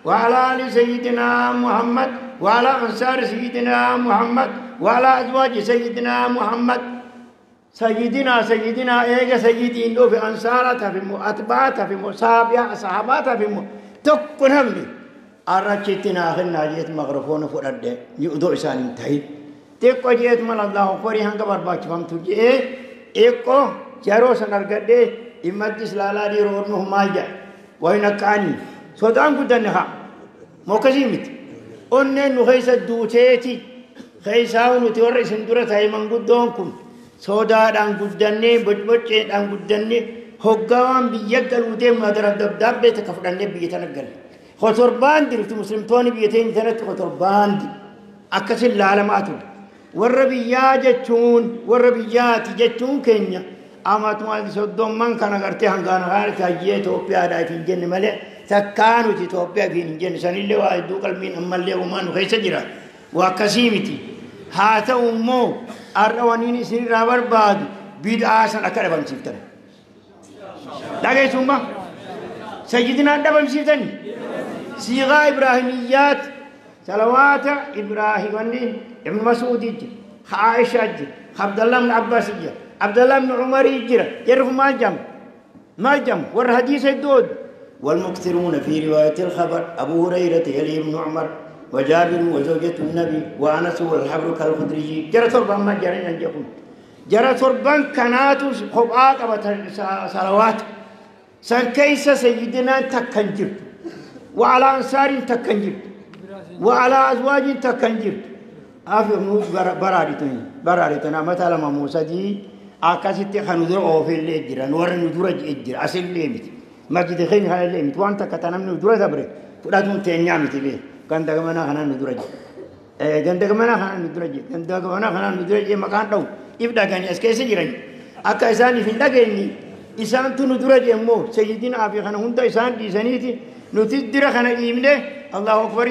وعلى آل سيدنا محمد وعلى أنصار سيدنا محمد وعلى أزواج سيدنا محمد. سيدنا سيدنا إيجا سيدين دو في أنصارة في مو أتباعة في مو صحابة صحابات في مو تكون همني أرشتنا آخرنا جيت مغرفون فرد يؤدو إسان انتهي تكو جيت من الله فري هنگ برباچ فهم تجي إيكو جارو سنرگده إمتس لالا دي رورنه مالجا وينكاني سودان قدنها موكزيمت أنه نخيس الدوتيتي خيساو نتوري سندورة هاي من قدونكم sodaadhaan guddannee bocbocceedhaan guddannee hoggaawaan biyya galuu deemnu adara dabdaabbee takka fudhannee biyya tana galle. Kotorbaan dirtu muslimtoonni biyya teenya tanatti kotorbaan diru akkasin laalamaa ture. Warra biyyaa jechuun warra biyyaati jechuun keenya amatuma soddomman kana gartee hangaana kaanatti hayyee Itoophiyaadhaa ittiin jenne malee takkaa nuti Itoophiyaa ittiin hin jenne sanillee waa hedduu qalbiin ammallee uumaa nu keessa jira. Waa akkasii miti. Haa ta'u immoo har'a waniin isinirraa barbaadu bid'aa san akka dhabamsiiftan. Dhageessummaa sayyidinaan dhabamsiiftani. Siiqaa Ibraahimiyyaat salawaata Ibraahim wanni Ibn Masuudii jira, Aishaa jira, Abdallah ibn Abbaas jira, Abdallah ibn Umarii jira. Jarri kun maal jedhamu? Maal jedhamu? Warra hadiisa iddoo oolu. والمكثرون في رواية الخبر أبو هريرة يلي ابن عمر وجابر وزوجة النبي وأنس والحبر كالخدري جرى تربان ما جرى أن يكون جرى تربان كنات خبعات صلوات سن كيس سيدنا تكنجر وعلى أنصار تكنجر وعلى أزواج تكنجر أفهم برارتين برارتين مثلا ما موسى دي أكاسيت خنودر أو في الليل جرى نور ندور الجرى أصل ليمت مسجد خين هاي ليمت وأنت كتنم ندور زبره فلاتون تنيامتي بيه ganda gamana kana nu dura jira ganda gamana kana nu dura jira ganda gamana kana nu dura jira maqaan dha'u if dhaganii as keessa jiran akka isaaniif hin dhageenye isaantu nu dura jira immoo sayyidinaa fi kana hunda isaan dhiisaniiti nuti dira kana dhiibne Allahu akbar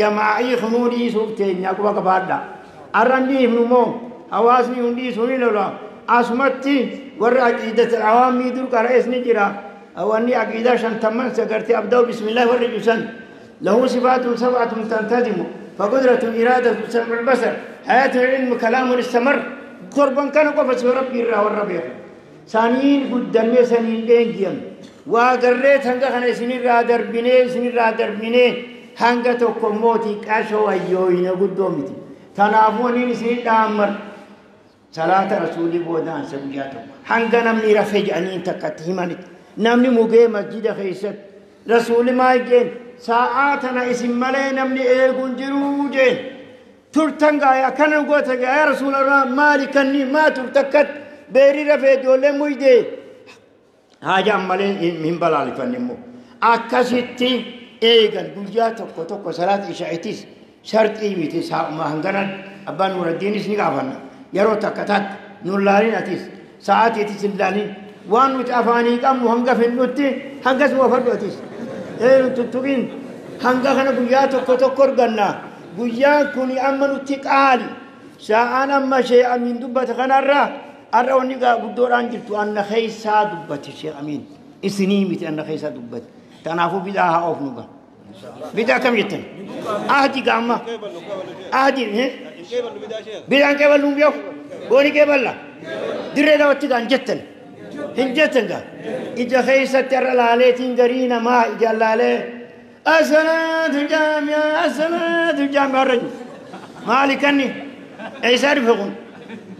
jamaa'ii kunuu dhiisuuf teenya quba qabaadha arran dhiifnu immoo hawaasni hundi dhiisuu ni lola asumatti warra aqiidata awaamii dur qara'es ni jira wanni aqiidaa shantamman sagartee abda'u bismillah warri ibsan له صفات سبعة تنتظم فقدرة إرادة سمع البصر حياة العلم كلام استمر قربا كان قفص ربي الرا والربيع سنين قدامي سنين دينجيم وقريت هنگا خنا سنين رادر بني سنين رادر بني هنگا توكموتي كاشو أيوين قدومتي تنافونين سنين دامر صلاة رسولي بودان سبجاتو هنگا نمني رفج أنين تكتهمانت نمني مغي مسجد خيست رسول ما يجين ساعاتنا اسم ملي نمني ايغون جروجين ترتن غايا كان غوتا يا رسول الله مالكني ما ترتكت بيري رفي دولة ميدي حاجة ملي من بلالي فنمو أكاسيتي ايغان غجا توكو توكو صلاة عشاءتيس شرط ايميتي سا ما هنغنا ابا نور الدين سني غافنا يرو تكتات نور لارين اتيس ساعاتي تسلالين وان متافاني قام هنغا فنوتي هنغس وفردوتيس tuttuqin hanga kana guyyaa tokko tokko arganna guyyaan kun amma nutti qaali sa'aan amma shee amiin dubbate kanarraa har'a wanni guddoodhaan jirtu anna keessaa dubbate shee amiin isinii miti anna keessaa dubbate kanaafuu bidaa haa oofnu ga bidaa kam jettan ahdi ga amma ahdi bidaan qeeballu hin beeku gooni qeeballa dirree daawwatti gaan jettan hin jettan gaa ija keessatti har'a laaleetiin garii namaa ija laalee asalaatu jaami'a asalaatu jaami'a har'a jiru maali kanni eessaa dhufe kun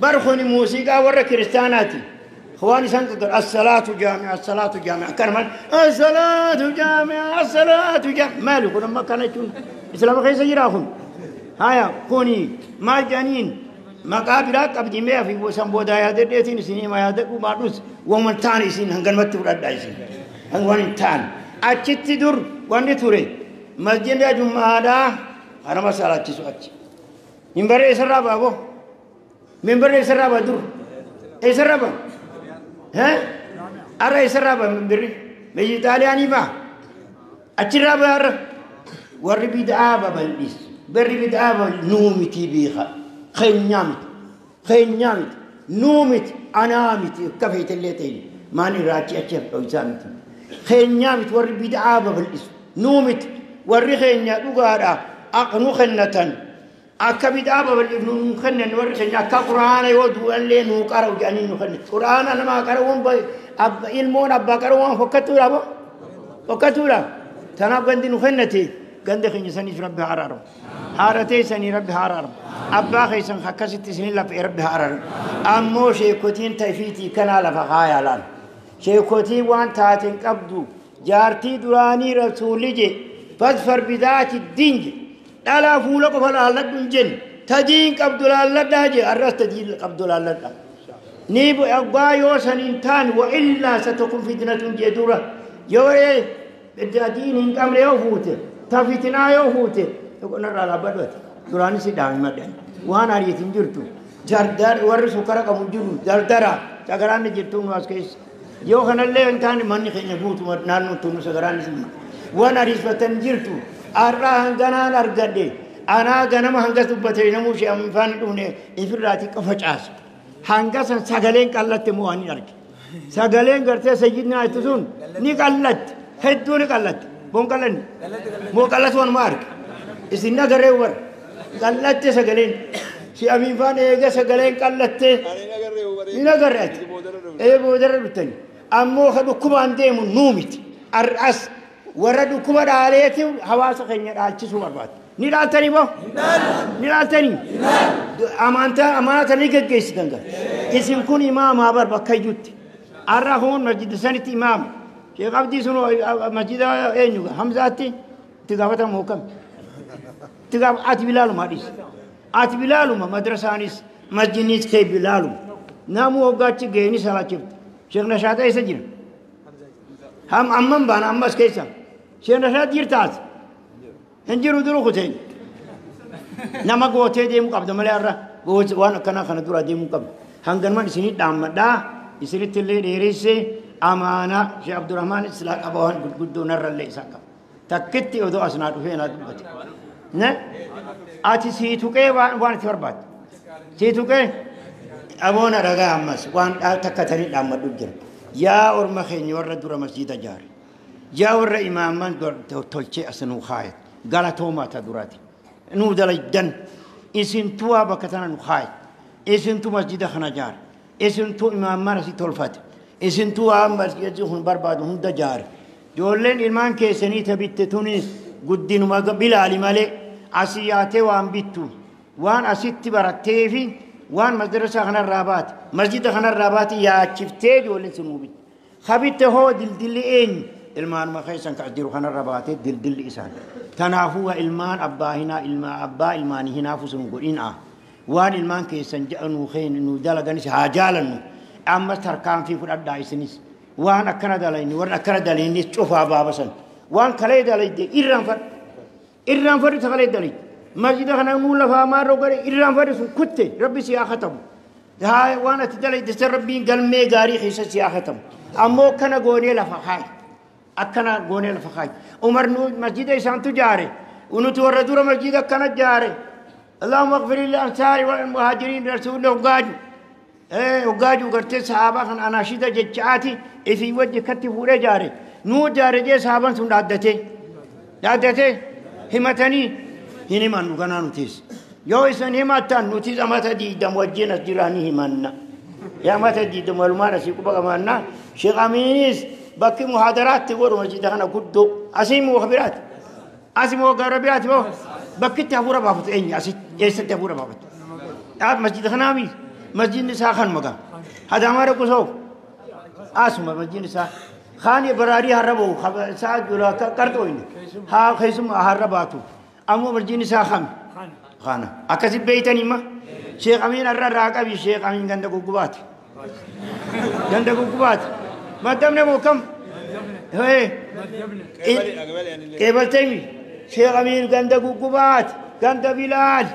bar kuni muuziqaa warra kiristaanaati waan isaan qaqqabu asalaatu jaami'a asalaatu jaami'a akkana maal asalaatu jaami'a asalaatu jaami'a maali kun amma akkana jechuun islaama keessa jiraa kun haya kuni maal jedhaniin maqaa biraa qabdi mee fi san booda yaadadheetiin isinii ma yaadadhu maadhus waan taane isin hanganumatti fudhadhaa isin waan hin taane achitti dur wanni ture masjidni jummaadhaa kanama salaachisu achi minbarri eessarraa ba'a boo minbarri eessarraa ba'a dur eessarraa ba'a har'a eessarraa ba'a minbarri biyyi xaaliyaanii ba'a achirraa ba'a har'a warri bid'aa babal'isu barri bid'aa nuu miti beeka keenyaa miti keenyaa miti nuu miti anaa miti akka feetellee ta'e maan irraa achi achi dho'isaa miti keenyaa miti warri bid'aa babal'isu nuu miti warri keenya dhugaadha aqnu kennatan Akka bid'aa babal'ifnu nuu kennan warri keenya akka quraana yoo du'allee nuu qara'u jedhanii nu kennan. Quraana namaa qara'uun ilmoon abbaa qara'uun fokkattuudha boo? Fokkattuudha. Tanaaf gandi nu kennate ganda keenya saniif rabbi haa araaramu. Haadha teessanii rabbi haa araaramu. Abbaa keessan akkasitti isin lafee rabbi haa araaramu. Ammoo sheekotiin ta'ifiitii kanaa lafa haayaa laal. Sheekotii waan taateen qabdu jaartii duraanii rasuulli je fasfar bidaati diin je. Dhala fuula qofa laalladhu hin jenne tadiin qabdu laalladhaa je arras tadiin qabdu laalladhaa. Ni abbaa yoo san hin taane wa illaa satakun fitnatun jee dura yoo diin hin qabne yoo fuute ta fitinaa yoo fuute narraa dhaabbadhu ati duraanis si dhaami madhan waan ariitiin jirtu dardar warri sukkara qabu jiru dardara sagaraanni jirtu nu as keessa yoo kanallee hin taane manni keenya guutu naannoon tunu sagaraanni si waan ariifatan jirtu. Arraa hanganaan argadhe anaa ganama hangas dubbate namuu ishee afaan dhufne ifirraatii qofa caasa. Hanga san sagaleen qallatte moo waan hin arge. Sagaleen gartee sayyidnaa itti sun ni qallatte hedduu ni qallatte. Boon qallanni moo qallatu waanuma arge. Isin agarree war qallatte sagaleen si amiin eega sagaleen qallatte ni agarre ati. Ee boodarra dhuftani. Ammoo ka dhukkubaan deemu nuu miti. Ar'as warra dhukkuba dhaaleeti hawaasa keenya dhaalchisuu barbaadu. Ni dhaaltanii moo? Ni dhaaltanii? Amantaa amaanata ni geggeessitan gara. Isin kun imaamaa bar bakka iyyutti. Har'a kun masjida sanitti imaama. Sheekh Abdii sun masjida eenyu Hamzaatti itti gaafatamu hookame. Itti gaafa ati bilaaluma dhiisi. Ati bilaaluma madrasaanis masjidnis kee bilaaluma. Namuu hoggaatti gahee salaachifte. Sheekh Nashaataa eessa jira? Ham amman baana ammas keessa. Sheekh Nashaat jirtaas hin jiru duru kuteen nama gootee deemuu qabda malee har'a waan akkanaa kana dura deemuu qabda. Hanganumaan isinii dhaammadhaa isinitti illee dheeressee amaanaa Sheekh Abdurrahmaan silaa qaba waan gurguddoo narrallee isaa qaba. Takkitti odoo as naa dhufee naa dubbate. Ne? Ati sii tuqee waan itti barbaadde. Sii tuqee aboona dhagaa ammas waan takka tanii dhaammadhu jira. Yaa orma keenya warra dura masjiida jaare. Yaa warra imaaman tolchee as nuu kaayat galatoomaa ta duraati nuu dalaydan isintuu waa bakka tana nu kaayat isintuu masjida kana jaare isintuu imaamman asii tolfate isintuu waan masjidni kun barbaadu hunda jaare ijoolleen ilmaan keessanii ta bitte tunis guddinuma bilaali malee asii yaatee waan bittu waan asitti barattee fi waan madrasaa kanarraa baate masjida kanarraa baate yaachiftee ijoolleen sinuu bitte kabitte hoo dildilli eenyu ilmaanuma keessan ka jiru kanarra baatee dildilli isaan. Kanaafuu ilmaan abbaa hinaa ilma abbaa ilmaanii hinaafu sun godhinaa. Waan ilmaan keessan jedhanuu nu dalaganis haa jaalannu. Ammas tarkaanfii fudhadhaa isinis. Waan akkana dalayni warra akkana dalaynis cufaa baabasan. Waan kalee dalayde irraanfadhu. Irraanfadhu ta kalee dalayde. Masjida kana nuu lafaa maarroo godhe irraanfadhu sun kutte rabbi si haa katabu. Waan ati dalayde san rabbiin galmee gaarii keessa si haa katabu. Ammoo kana goonee lafa kaayi. Akkana goonee lafa kaayi. Umar nu masjida isaantu jaare. Nuti warra dura masjida akkana jaare. Allahumma ighfir lil ansaari wal muhaajiriin rasuulli hoggaaju. Hoggaaju gartee sahaabaa kan anaashida jechaati ifii wajji katti fuudhee jaare. Nuu jaare jee sahaabaan sun dhaaddatee. Dhaaddatee himatanii hin himannu kanaa nutis. Yoo isin himattan nutis amata diidam wajjin as jiraanii himanna. Yaa amata diidam walumaan asii quba qabaannaa. Sheekh Amiinis bakki muhaadaraatti godhu masjida kana guddoo asii moo biraati asii moo gara biraati moo bakkitti hafuura baafatu eenyu asii eessatti hafuura baafatu masjida kanaa mi masjidni isaa kan maqaa hadaamaa dhaqu soo asuma masjidni isaa kaan baraarii har'a bahu isaa jula qarxoo inni haa keessuma har'a baatu ammoo masjidni isaa kan kana akkasi beeytanii ma Sheekh Amiin har'a irraa qabi Sheekh Amiin ganda guggubaati ganda guggubaati maddamne moo kam qeebalteemi Sheekh Amiin ganda guggubaati ganda Bilaal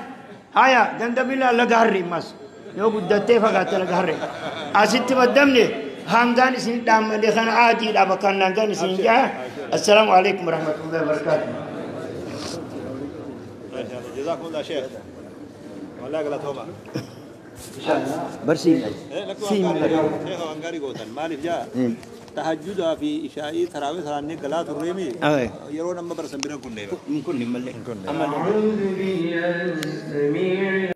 haya ganda Bilaal laga harree mas yoo guddattee fagaatte laga harree asitti maddamne hangaan isin dhaammadhe kana aadiidha bakka hangaan isin jaa assalaamu alaikum warahmatullahi wabarakaatuh. جزاكم الله شيخ والله غلطهما برسيم شيخ وانغاري غوتن مالف جاء Tahajjudaa fi ishaa'ii taraawii salaannee galaa turreemi. Aye. Yeroo nama barsan bira kunne. Hin kunne malee. Hin kunne. Ammallee. أعوذ بالله السميع.